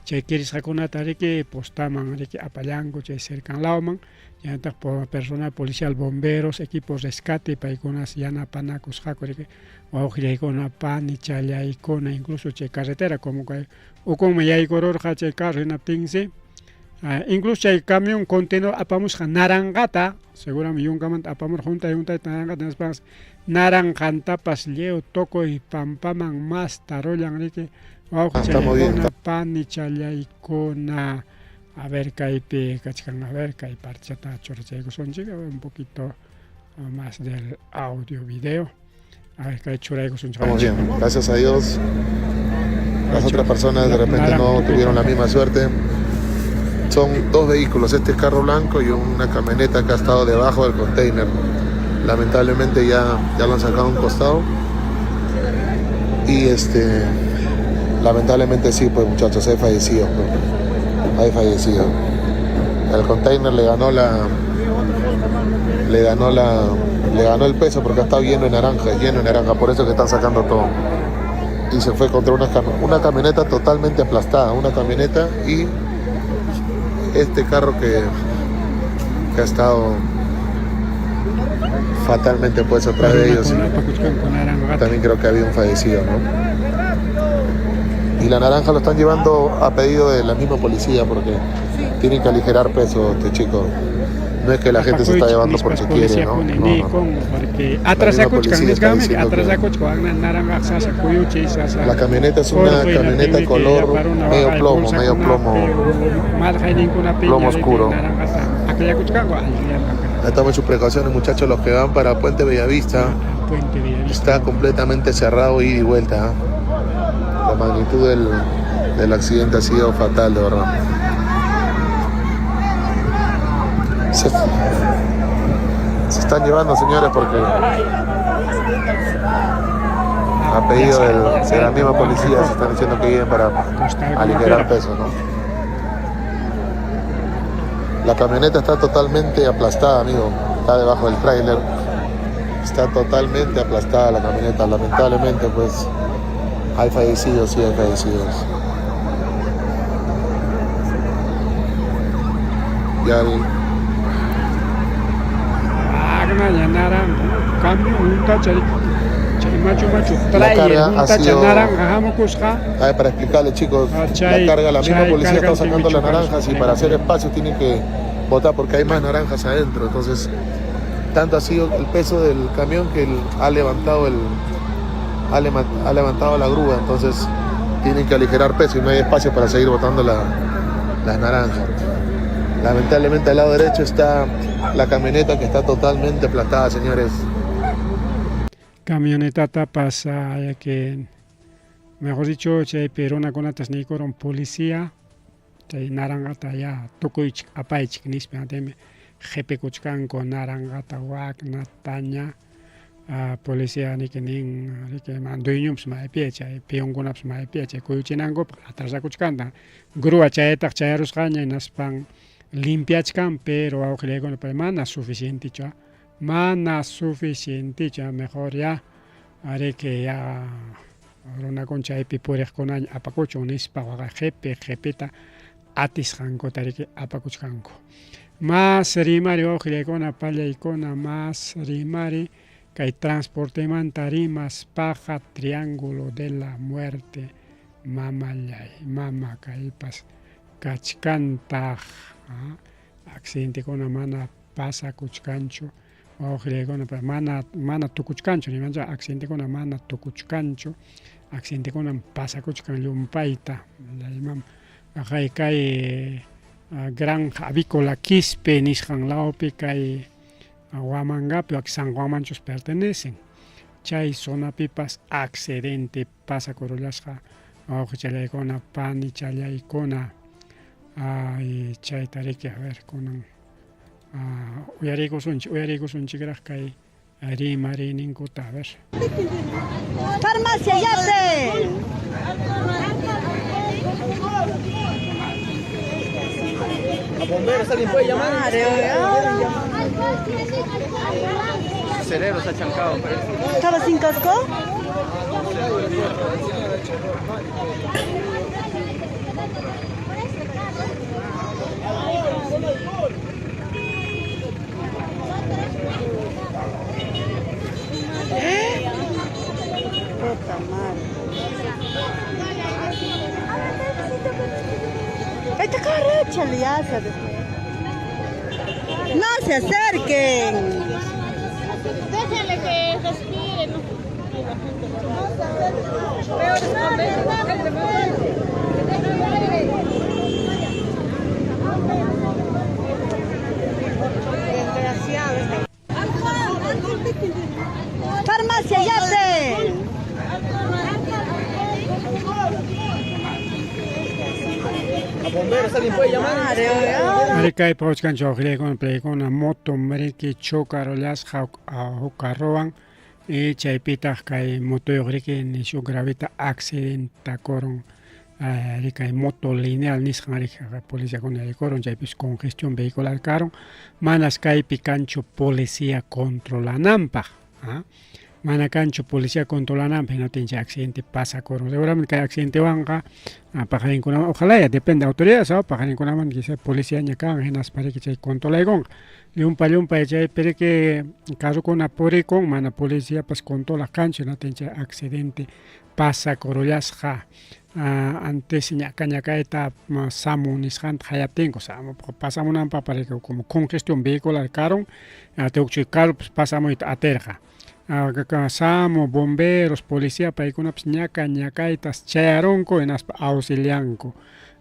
chay kirisqakunata riki postaman riki apallanku chay cercan lawman chaynataq personal policial bomberos equipo rescate paykunas yanapanakusqaku riki wawqillaykuna panichallaykuna incluso chay carretera como kay ukunman yaykururqa chay carro hinaptinsi incluso chay camión contenedor apamusqa naranqata seguramente yunkamanta apamurqa juntay juntayta naranqata hinaspapas naranqantapas lliw tukuy pampaman mastarullan riki wawqichallaykuna panichallaykuna. A ver kaypi kachkan a ver kay parchata churachaykusunchik un poquito más del audio video a ver kay churaykusunchik. Estamos bien, gracias a Dios. Las otras personas de repente no tuvieron la misma suerte. Son dos vehículos, este carro blanco y una camioneta que ha estado debajo del container. Lamentablemente ya lo han sacado a un costado. Y lamentablemente sí, pues muchachos, hay fallecido. Pues. Hay fallecido. El container le ganó el peso porque ha estado lleno de naranja, por eso que están sacando todo. Y se fue contra una camioneta totalmente aplastada, una camioneta y este carro que ha estado fatalmente pues atrás de ellos. También creo que había un fallecido, ¿no? Y la naranja lo están llevando a pedido de la misma policía porque tienen que aligerar peso este chico. No es que la gente se está llevando porque quiere, ¿no? No. La camioneta es una camioneta color medio plomo, plomo oscuro. Tomen sus precauciones, muchachos, los que van para Puente Bellavista. Está completamente cerrado ida y vuelta, ¿eh? La magnitud del accidente ha sido fatal, de verdad. Se están llevando, señores, porque a pedido de la misma policía se están diciendo que vienen para aligerar peso, ¿no? La camioneta está totalmente aplastada, amigo. Está debajo del tráiler. Está totalmente aplastada la camioneta, lamentablemente pues hay fallecidos, sí hay fallecidos. Ya el, La carga ha sido- A ver, para explicarle chicos, la carga, la misma policía está sacando las naranjas y para hacer espacio tienen que botar porque hay más naranjas adentro. Entonces, tanto ha sido el peso del camión que ha levantado el ha, ha levantado la grúa, entonces tienen que aligerar peso y no hay espacio para seguir botando las naranjas. Lamentablemente al lado derecho está la camioneta que está totalmente aplastada, señores. Camionetata pasa que, mejor dicho, chaypi runakunatas niykurun policía chay naranjata ya tukuychik apaychik nispa, hinaptinmi qipikuchkanku naranjata waknataña policía niki nin riki dueñonpas maypiya chay peonkunapas maypiya chay kuyuchinankupaq atrasakuchkanta grúa chayataq chayarusqaña hinaspan limpiachkan pero wawqillaykuna pay mana suficientechu mana suficientechu mejor ya ariki ya runakuna chaypi puriqkunaña apakuchun nispa waqa qipi qipita atisqankuta riki apakuchkanku. Mas rimari wawqillaykuna pallaykuna mas rimari kay transportemanta rimaspaqa triángulo de la muerte mamallay mama kaypas kachkantaq accidentekuna mana pasakuchkanchu wawqillaykuna mana mana tukuchkanchu nimancha accidentekuna mana tukuchkanchu accidentekunam pasakuchkan llumpayta imam kay kay granja avícola Quispe nisqan lawpi kay Huamangapi wak San Juanmanchus pertenecen chay zonapipas accidente pasakurullasqa wawqichallaykuna panichallaykuna ay chayta riki a ver kunan uyariykusunchik uyariykusunchikraq kay rimariyninkuta a ver. Farmacia Yape. ¿A bomberos alguien puede llamar? Su cerebro se ha chancado, parece. ¿Estaba sin casco? Puta madre. Esta carro, échale ya, se No se acerquen. Déjenle que respire. No. Desgraciado. Farmacia Yape. ¿A bomberos alguien puede llamar? Ari kay pawachkanchik wawqillaykuna palaykuna moto riki chocarullasqa huk carrowan y chaypitaq kay motoyuq riki nishu gravita accidentakurun kay moto lineal nisqan riki policiakuna yaykurun chaypis congestión vehicular karun manas kaypi kanchu policía controlananpaq mana kanchu policía controlananpaq hinaptin chay accidente pasakurun seguramente kay accidentewanqa paqarinkunaman ojalá ya depende de autoridades paqarinkunaman quizá policiaña kan hinaspa riki chay controlaykunqa llumpa llumpay chaypi riki carrokuna purikun mana policiapas controlaq kanchu hinaptin chay accidente pasakurullasqa antes ñaka ñakayta SAMU nisqanta hayaptinku SAMU pasamunanpaq parece como congestión vehicular karun chay carropas pasamuyta atirqa SAMU, bomberos, policía paykunapas ñaka ñakaytas chayarunku hinaspa auxilianku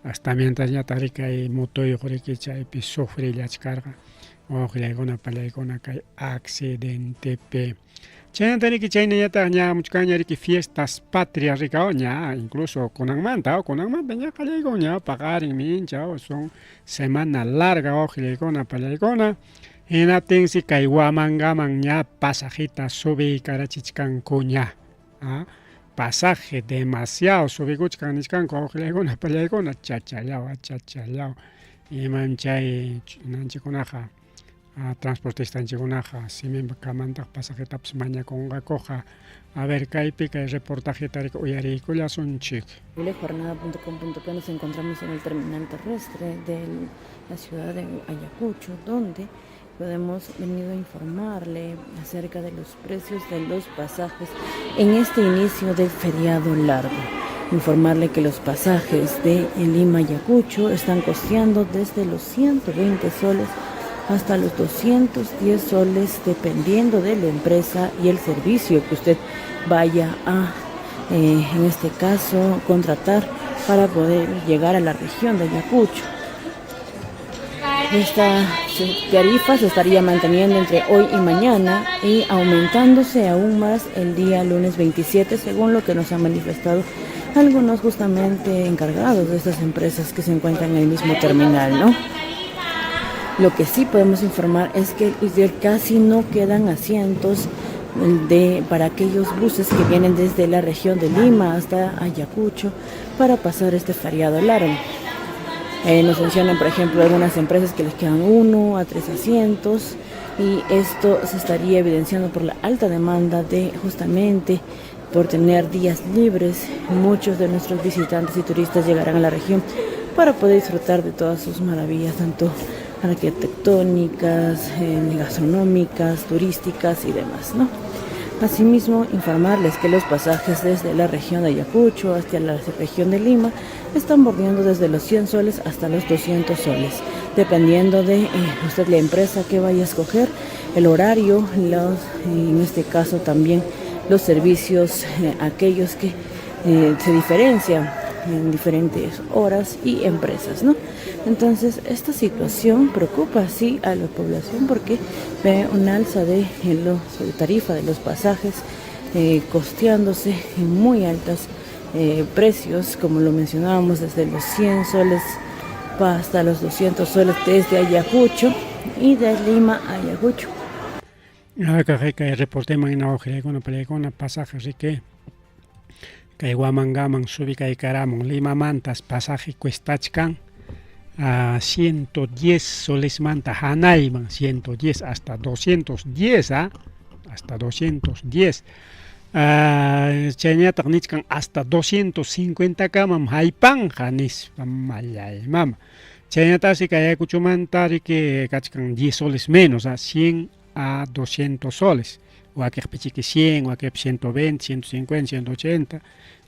hasta mientras ñataq riki kay motoyuq riki chaypi sufrillachkarqa wawqillaykuna pallaykuna kay accidentepi. Chaynata riki chaynañataq ña muchkanña riki fiestas patrias riki ña incluso kunanmanta kunanmanta ña qallaykun ña paqarin mincha son semana larga wawqillaykuna pallaykuna hinaptinsi kay Huamangaman ña pasajita subiykarachishkanku ña pasaje demasiado subikuchkan nichkanku wawqillaykuna pallaykuna chachallaw chachallaw imam chay nanchikunaqa Transportistanchikkunaqa siminpa kamantaq pasajetapas mañakunqakuqa. A ver, kaypi kay reportajeta riki uyariykullasunchik. Jornada.com.p nos encontramos en el terminal terrestre de la ciudad de Ayacucho, donde podemos venido a informarle acerca de los precios de los pasajes en este inicio del feriado largo. Informarle que los pasajes de Lima Ayacucho están costeando desde los 120 soles hasta los 210 soles dependiendo de la empresa y el servicio que usted vaya a, eh, en este caso, contratar para poder llegar a la región de Ayacucho. Esta tarifa se estaría manteniendo entre hoy y mañana y aumentándose aún más el día lunes 27, según lo que nos han manifestado algunos justamente encargados de estas empresas que se encuentran en el mismo terminal, ¿no? Lo que sí podemos informar es que casi no quedan asientos de, para aquellos buses que vienen desde la región de Lima hasta Ayacucho para pasar este feriado largo. Eh, nos mencionan, por ejemplo, algunas empresas que les quedan uno a tres asientos y esto se estaría evidenciando por la alta demanda de justamente por tener días libres. Muchos de nuestros visitantes y turistas llegarán a la región para poder disfrutar de todas sus maravillas, tanto arquitectónicas, eh, gastronómicas, turísticas y demás, ¿no? Asimismo, informarles que los pasajes desde la región de Ayacucho hasta la región de Lima están bordeando desde los 100 soles hasta los 200 soles, dependiendo de eh, usted la empresa que vaya a escoger, el horario, los, en este caso también los servicios, eh, aquellos que eh, se diferencian en diferentes horas y empresas, ¿no? Entonces, esta situación preocupa sí a la población porque ve un alza de la tarifa de los pasajes eh, costeándose en muy altas eh, precios, como lo mencionábamos, desde los 100 soles hasta los 200 soles desde Ayacucho y de Lima a Ayacucho. Kay reporteman pasaje riki kay Huamangaman subikaykaramun Limamantas pasaje cuestachkan a 110 solesmanta hanayman 110 hasta 210 ¿ah? hasta 210 chayñataq nichkan hasta 250 kamam haypanja nispa mallay mama chaynataqsi kay Ayacuchomanta riki kachkan 10 soles menos a 100 a 200 soles wakiqpichiki 100 wakiqpi 120 150 180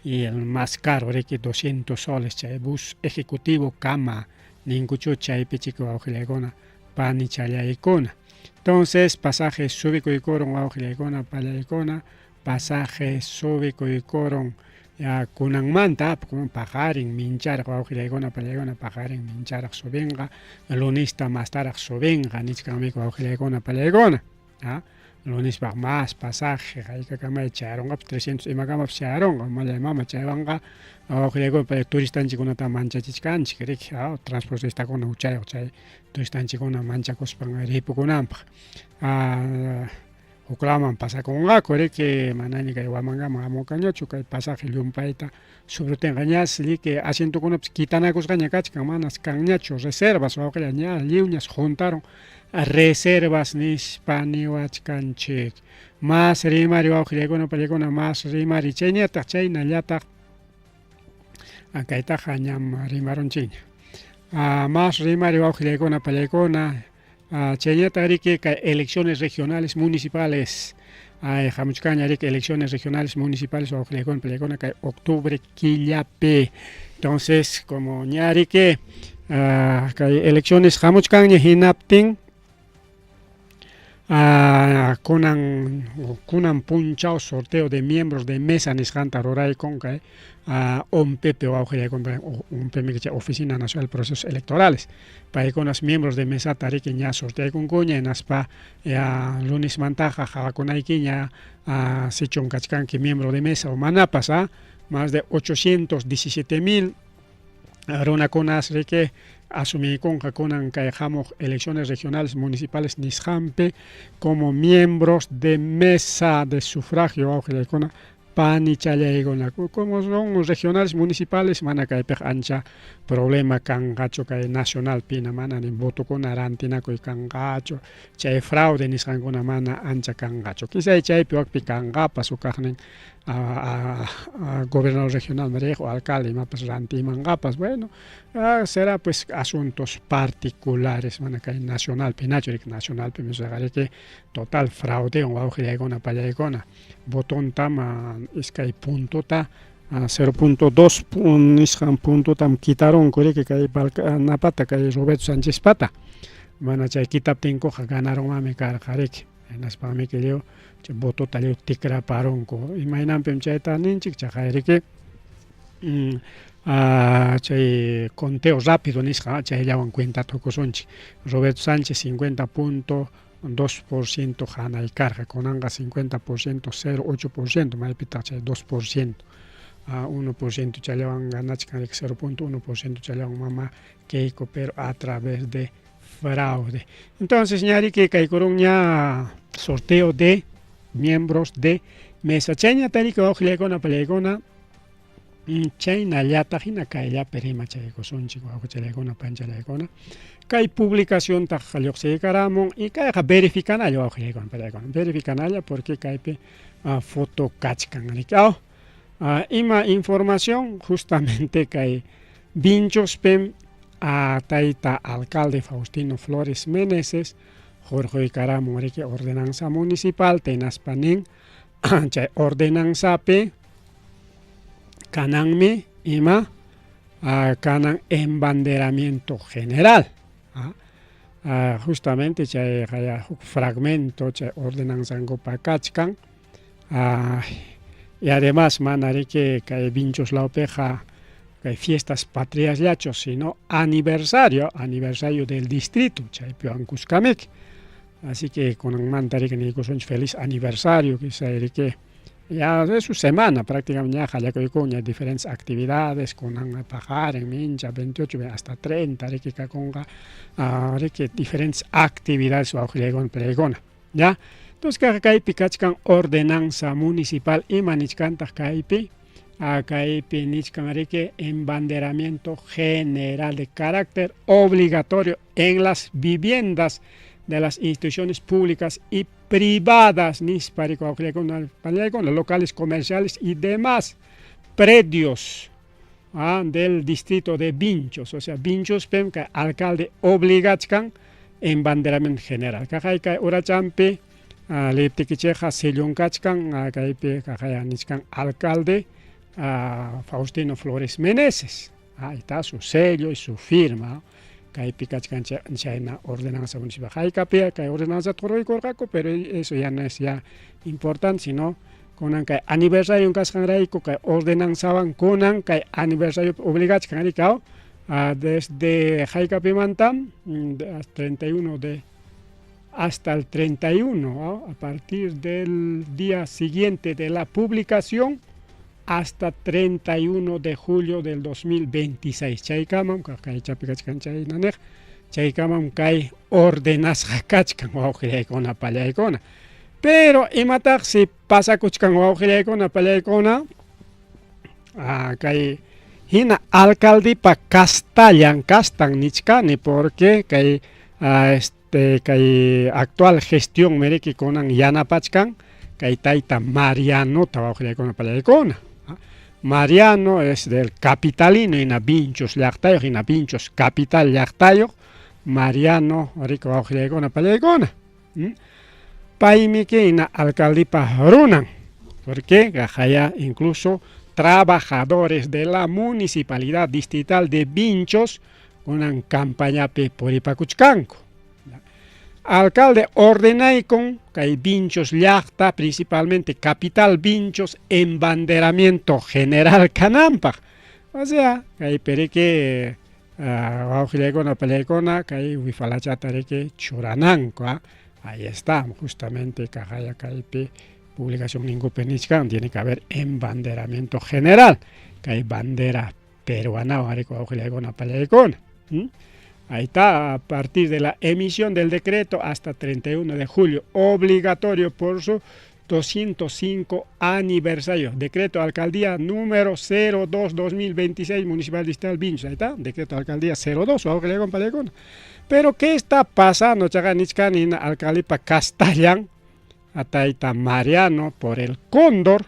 y el más caro riki 200 soles chay bus ejecutivo kama ninkuchu chaypichiki wawqillaykuna panichallaykuna entonces pasaje subikuykurun wawqillaykuna pallaykuna pasaje subikuykurun ya kunanmanta paqarin mincharaq wawqillaykuna pallaykuna paqarin mincharaq subinqa lunista mastaraq subinqa nichkanmiku wawqillaykuna pallaykuna lunispaq más pasaje haykakamay chayarunqapas 300 imakamapas chayarunqa mallay mama chaywanqa wawqillaykuna turistanchikkunata manchachichkanchik riki transportistakuna huchayuq chay turistanchikkuna manchakuspan ripukunanpaq huklaman pasakunqaku riki manaña kay Huamangaman hamukanñachu kay pasaje llumpayta subrutinqa ñas riki asientokunapas kitanakusqaña kachkan manas kanñachu reservas wawqilla ña lliwñas juntaron reservas nispa niwachkanchik mas rimari wawqillaykuna pallaykuna mas rimari chayñataq chaynallataq kaytaqa ñam rimarunchikña mas rimari wawqillaykuna pallaykuna chaynataq riki kay elecciones regionales municipales ay hamuchkanña riki elecciones regionales municipales wawqillaykuna pallaykuna kay octubre killapi entonces como ña riki kay elecciones hamuchkanña hinaptin kunan kunan punchaw sorteo de miembros de mesa nisqanta ruraykun kay ONPP wawqillaykuna ONPP chay Oficina Nacional de Procesos Electorales paykunas miembros de mesata riki ña sorteaykunkuña hinaspa ya lunesmantaqa qawakunaykiña sichun kachkanki miembro de mesa o manapas más de 817 mil runakunas riki asumiykunqa kunan kay hamuq elecciones regionales municipales nisqanpi como miembros de mesa de sufragio wawqillaykuna Panichallaykuna, como son regionales municipales mana kaypiqa ancha problema kanqachu kay nacionalpina mana ni votokuna rantinakuy kanqachu chay fraude nisqankuna mana ancha kanqachu quizá chaypi wakpi kanqapas hukaqnin gobernador regional riq o alcalde imapas rantimanqapas bueno será pues asuntos particulares mana kay nacionalpi nachu riki nacionalpi riki total fraudewan wawqillaykuna pallaykuna votontam iskay puntota 0.2 nisqan puntotam quitarunku riki kay napata kay Roberto Sánchezpata mana chay quitaptinkuqa ganarunmanmi karqa riki hinaspanmi lliw chay votota lliw tikraparunku imaynanpim chayta ninchik chaqay riki chay conteo rápido nisqa chayllawan cuentata qusunchik Roberto Sánchez 50.2% hanay karqa kunanqa 50% 0.8% maypitaq chay 2% 1% chayllawan ganachkan 0.1% chayllawan mama Keiko pero a través de fraude. Entonces ñariki kaykurunña sorteo de miembros de mesa. Chayña tariki wawqillaykuna pallaykuna chaynallataq hina kayllapi rimachaykusunchik wawqichallaykuna panchallaykuna kay publicaciontaq lluqsiykaramun y kayqa verificanalla wawqillaykuna pallaykuna verificanalla porque kaypi foto kachkan riki aw ima información justamente kay Vinchospim tayta alcalde Faustino Flores Meneses hurquykaramun riki ordenanza municipal hinaspa nin chay ordenanzapi kananmi ima kanan embanderamiento general justamente chay huk fragmento chay ordenanzankupa kachkan y además mana riki kay Vinchos lawpiqa kay fiestas patriasllachu sino aniversario aniversario del distrito chaypiwan kuskamiki así que kunanmanta riki niykusunchik feliz aniversario quizá riki ya es su semana prácticamente ña qallakuykunña diferentes actividades kunan paqarin mincha 28 hasta 30 riki kakunqa riki diferentes actividades wawqillaykuna pallaykuna ya entonces kaypi kachkan ordenanza municipal ima nichkantaq kaypi kaypi nichkan riki embanderamiento general de carácter obligatorio en las viviendas de las instituciones públicas y privadas nispa riki wawqillaykuna pallaykuna locales comerciales y demás predios del distrito de Vinchos, o sea Vinchospim kay alcalde obligachkan embanderamiento general kaqay kay urachampi liptikichikqa sellun kachkan kaypi kaqay nichkan alcalde Faustino Flores Meneses ahí está su sello y su firma kaypi kachkan chayna ordenanza municipal haykapi kay ordenanza hurquykurqaku pero eso ya no es ya importante sino kunan kay aniversario kasqanrayku kay ordenanzawan kunan kay aniversario obligachkan riki desde haykapimanta 31 de hasta el 31 a partir del día siguiente de la publicación hasta 31 de julio del 2026 chaykamam kay chapi kachkan chayna niq chaykamam kay ordenasqa kachkan wawqillaykuna pallaykuna pero imataqsi pasakuchkan wawqillaykuna pallaykuna kay hina alcaldepa kastallan kastan nichkani porque kay kay actual gestión miriki kunan yanapachkan kay tayta Marianota wawqillaykuna pallaykuna Mariano es del capitalino hina Vinchos llaqtayuq hina Vinchos capital llaqtayuq Mariano riki wawqillaykuna pallaykuna paymi hina alcaldepa runan porque kaqaya incluso trabajadores de la municipalidad distrital de Vinchos kunan campañapi puripakuchkanku alcalde ordenaykun kay Vinchos llaqta principalmente capital Vinchos embanderamiento general kananpaq o sea kaypi riki wawqillaykuna pallaykuna kay wifalachata riki churananku ahí está justamente kaqaya kaypi publicación ninkupi nichkan tiene que haber embanderamiento general kay bandera peruanawan riki wawqillaykuna pallaykuna Ahí está, a partir de la emisión del decreto hasta 31 de julio, obligatorio por su 205 aniversario. Decreto alcaldía número 02-2026 Municipal Distrital Vinchos. Ahí está, decreto alcaldía 02. Pero ¿qué está pasando? Chaqa nichkani hina alcaldepa kastallan a tayta Mariano por el cóndor.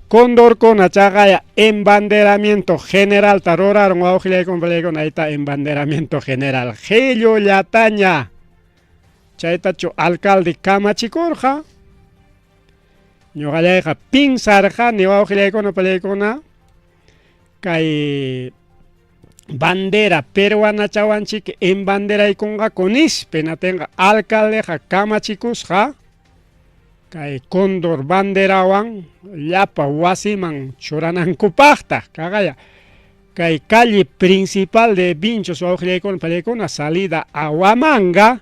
Cóndorkuna chaqaya embanderamiento generalta ruraron wawqillaykuna palaykuna. Ahí está embanderamiento general. Qillullataña. Chaytachu alcalde kamachikurqa. Ñuqallayqa pinsarqani wawqillaykuna palaykuna kay bandera peruanachawanchik embanderaykunqaku nispa hinatinqa alcaldeqa kamachikusqa kay cóndor banderawan llapa wasiman churanankupaqtaq kaqaya kay calle principal de Vinchos wawqillaykuna palaykuna salida a Huamanga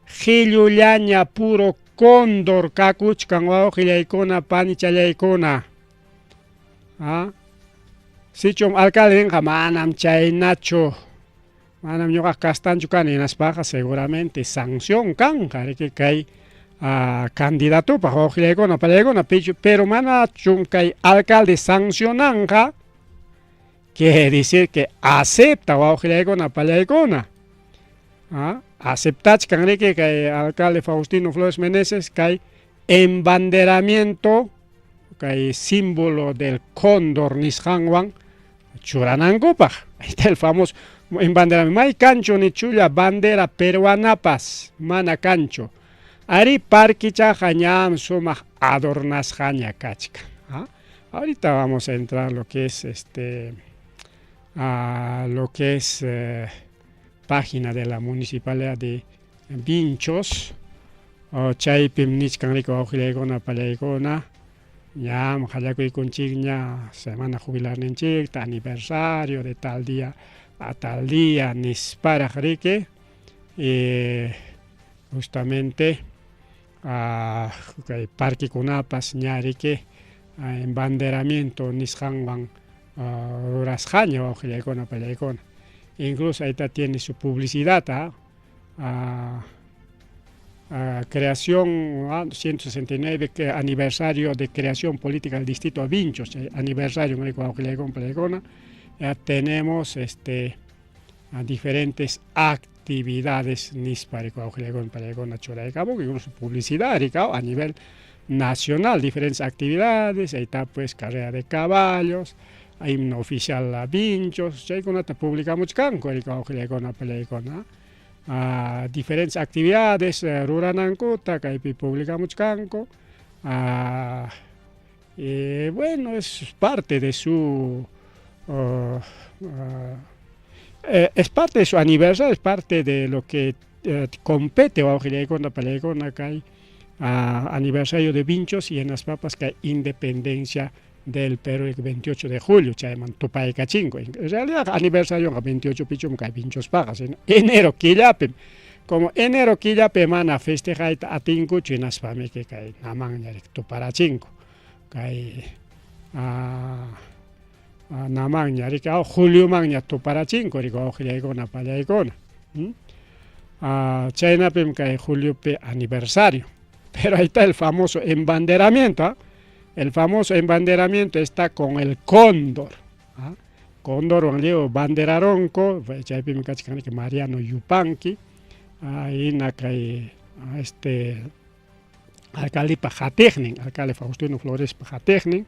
qillullaña puro cóndor kakuchkan wawqillaykuna panichallaykuna. Ah, sichum alcalde ninqa manam chaynachu, manam ñuqaq kastanchu kani hinaspaqa seguramente sanción kanqa riki kay candidatopaq wawqillaykuna palaykuna pero manachum kay alcalde sancionanqa quiere decir que acepta wawqillaykuna palaykuna. Ah, aceptachkan riki kay alcalde Faustino Flores Meneses kay embanderamiento kay símbolo del cóndor nisqanwan churanankupaq. Ahí está el famoso embanderamiento. May kanchu ni chulla bandera peruanapas, mana kanchu. Arí parquichaqa ñam sumaq adornasqaña kachkan. ¿Ah? Ahorita vamos a entrar lo que es este a lo que es página de la municipalidad de Vinchos. Chaypim nichkan riki wawqillaykuna pallaykuna ñam qallakuykunchikña semana jubilarninchikta aniversario de tal día a tal día nisparaq riki justamente kay parquekunapas ña riki embanderamiento nisqanwan rurasqaña wawqillaykuna pallaykuna. Incluso ahí tiene su publicidad, creación 169 que aniversario de creación política del distrito de Vinchos, aniversario ya tenemos a diferentes actividades nispa incluso publicidad a nivel nacional, diferentes actividades, ahí está pues carrera de caballos, himno oficial la Vinchos, chaykunata publicamuchkanku diferentes actividades ruranankuta kaypi publicamuchkanku. Bueno, es parte de su es parte de su aniversario, es parte de lo que compete kay aniversario de Vinchos y en las papas que hay independencia del Perú el 28 de julio, chayman tupaykachinko. En realidad aniversario 28 pichum kay Vinchos pagas, enero killapim. Como enero killapi mana festejayta atinkuchu hinaspami kay namanña tuparachinko. Kay namanña riki juliomanña tuparachinko riki wawqillaykuna pallaykuna. Chaynapim kay juliopi aniversario. Pero ahí está el famoso embanderamiento. ¿Ah? El famoso embanderamiento está con el cóndor. ¿Ah? Cóndor llevo banderaronco, chaypimi kachkan Mariano Yupanqui, hina kay este alcaldepa qatiqnin, alcalde Faustino Florespa qatiqnin,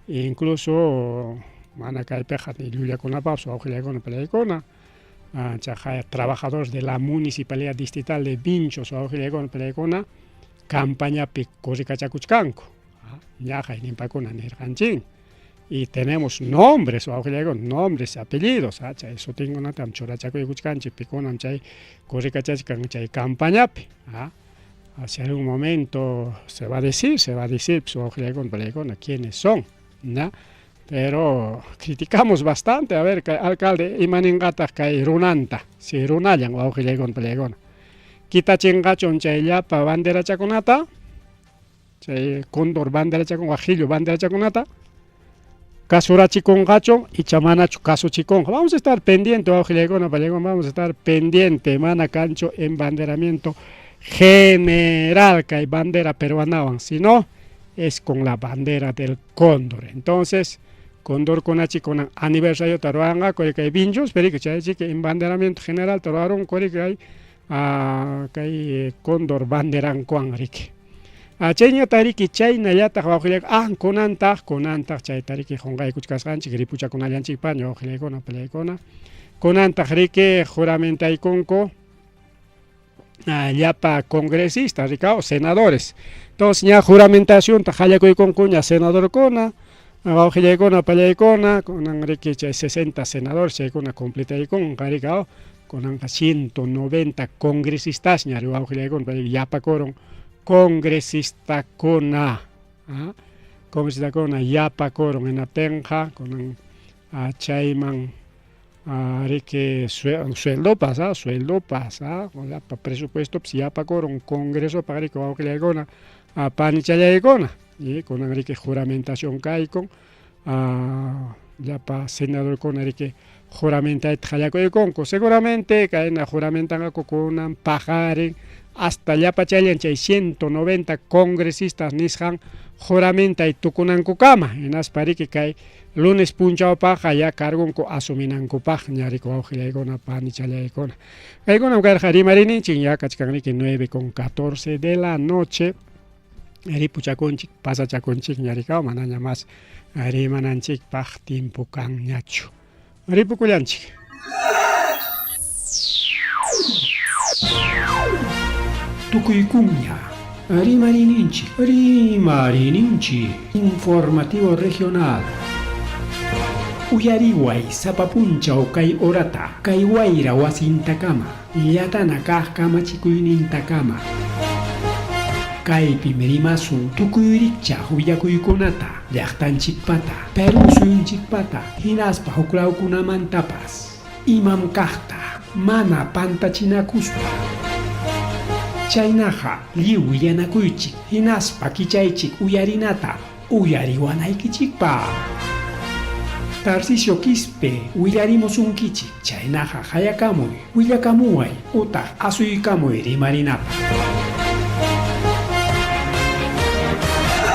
incluso mana kaypiqa llullakunapapas wawqillaykuna palaykuna, chaqay trabajadores de la municipalidad distrital de Vinchos wawqillaykuna palaykuna campañapi corrikachakuchkanku. Ñaqay nimpakuna nirqanchik. Y tenemos nombres, nombres, apellidos, chay sutinkunatam churachakuykuchkanchik pikunam chay corrikachachkan chay campañapi. Hacia algún momento se va a decir, se va a decir, pues, quiénes son, ¿no? Pero criticamos bastante, a ver, alcalde, imaninqataq kay runanta, si runallan wawqillaykuna palaykuna. Kitachinqachun chay llapa banderachakunata, chay cóndor banderachakunata, qillu banderachakunata, kasurachikunqachun icha manachu kasuchikunqa. Vamos a estar pendiente, wawqillaykuna palaykuna, vamos a estar pendiente, mana kanchu embanderamiento general kay bandera peruanawan, sino es con la bandera del cóndor. Entonces, condorkunachik kunan aniversariota ruwanqaku kay Vinchus, pero chaychik embanderamiento general ruwarunku kay kay cóndor banderankuwan riki. Chayñata riki chaynallataq wawqillaykuna kunantaq kunantaq chayta riki qunqaykuchkasqanchik ripuchakunallanchikpaña wawqillaykuna pallaykuna kunantaq riki juramentaykunku llapa congresistas rikaw senadores. Entonces ña juramentacionta qallakuykunkuña senadorkuna wawqillaykuna pallaykuna kunan riki chay 60 senadores chaykuna completaykunqa rikaw kunanqa 190 congresistasña wawqillaykuna yapakurun congresistakuna congresistakuna yapakurun hinaptinqa kunan chayman riki sueldopas sueldopas llapa presupuestopas yapakurun congresopaq riki wawqillaykuna panichallaykuna y kunan riki juramentación kaykun llapa senadorkuna riki juramentayta qallakuykunku seguramente kayna juramentanqaku kunan paqarin hasta llapa chayllan chay 190 congresistas nisqan juramentay tukunankukama hinaspa riki kay lunes punchawpaqqa ya cargonku asuminankupaqña riki wawqillaykuna panichallaykuna kaykunam karqa rimarininchik ya kachkan riki 9:14 de la noche ripuchakunchik pasachakunchikña rikaw manaña mas rimananchikpaq tiempo kanñachu ripukullanchik. Tukuykunña rimarininchik rimarininchik informativo regional. Uyariway sapa punchaw kay horata kay wayra wasintakama llatana kaq kamachikuynintakama. Kaypim rimasun tukuy rikchaq willakuykunata llaqtanchikpata Perú suyunchikpata hinaspa huklawkunamantapas imam kaqta mana pantachinakuspa. Chaynaqa lliw willanakuychik hinaspa kichaychik uyarinata uyariwanaykichikpaq. Tarcisio Quispe willarimusunkichik chaynaqa hayakamuy willakamuway utaq asuykamuy rimarinapaq.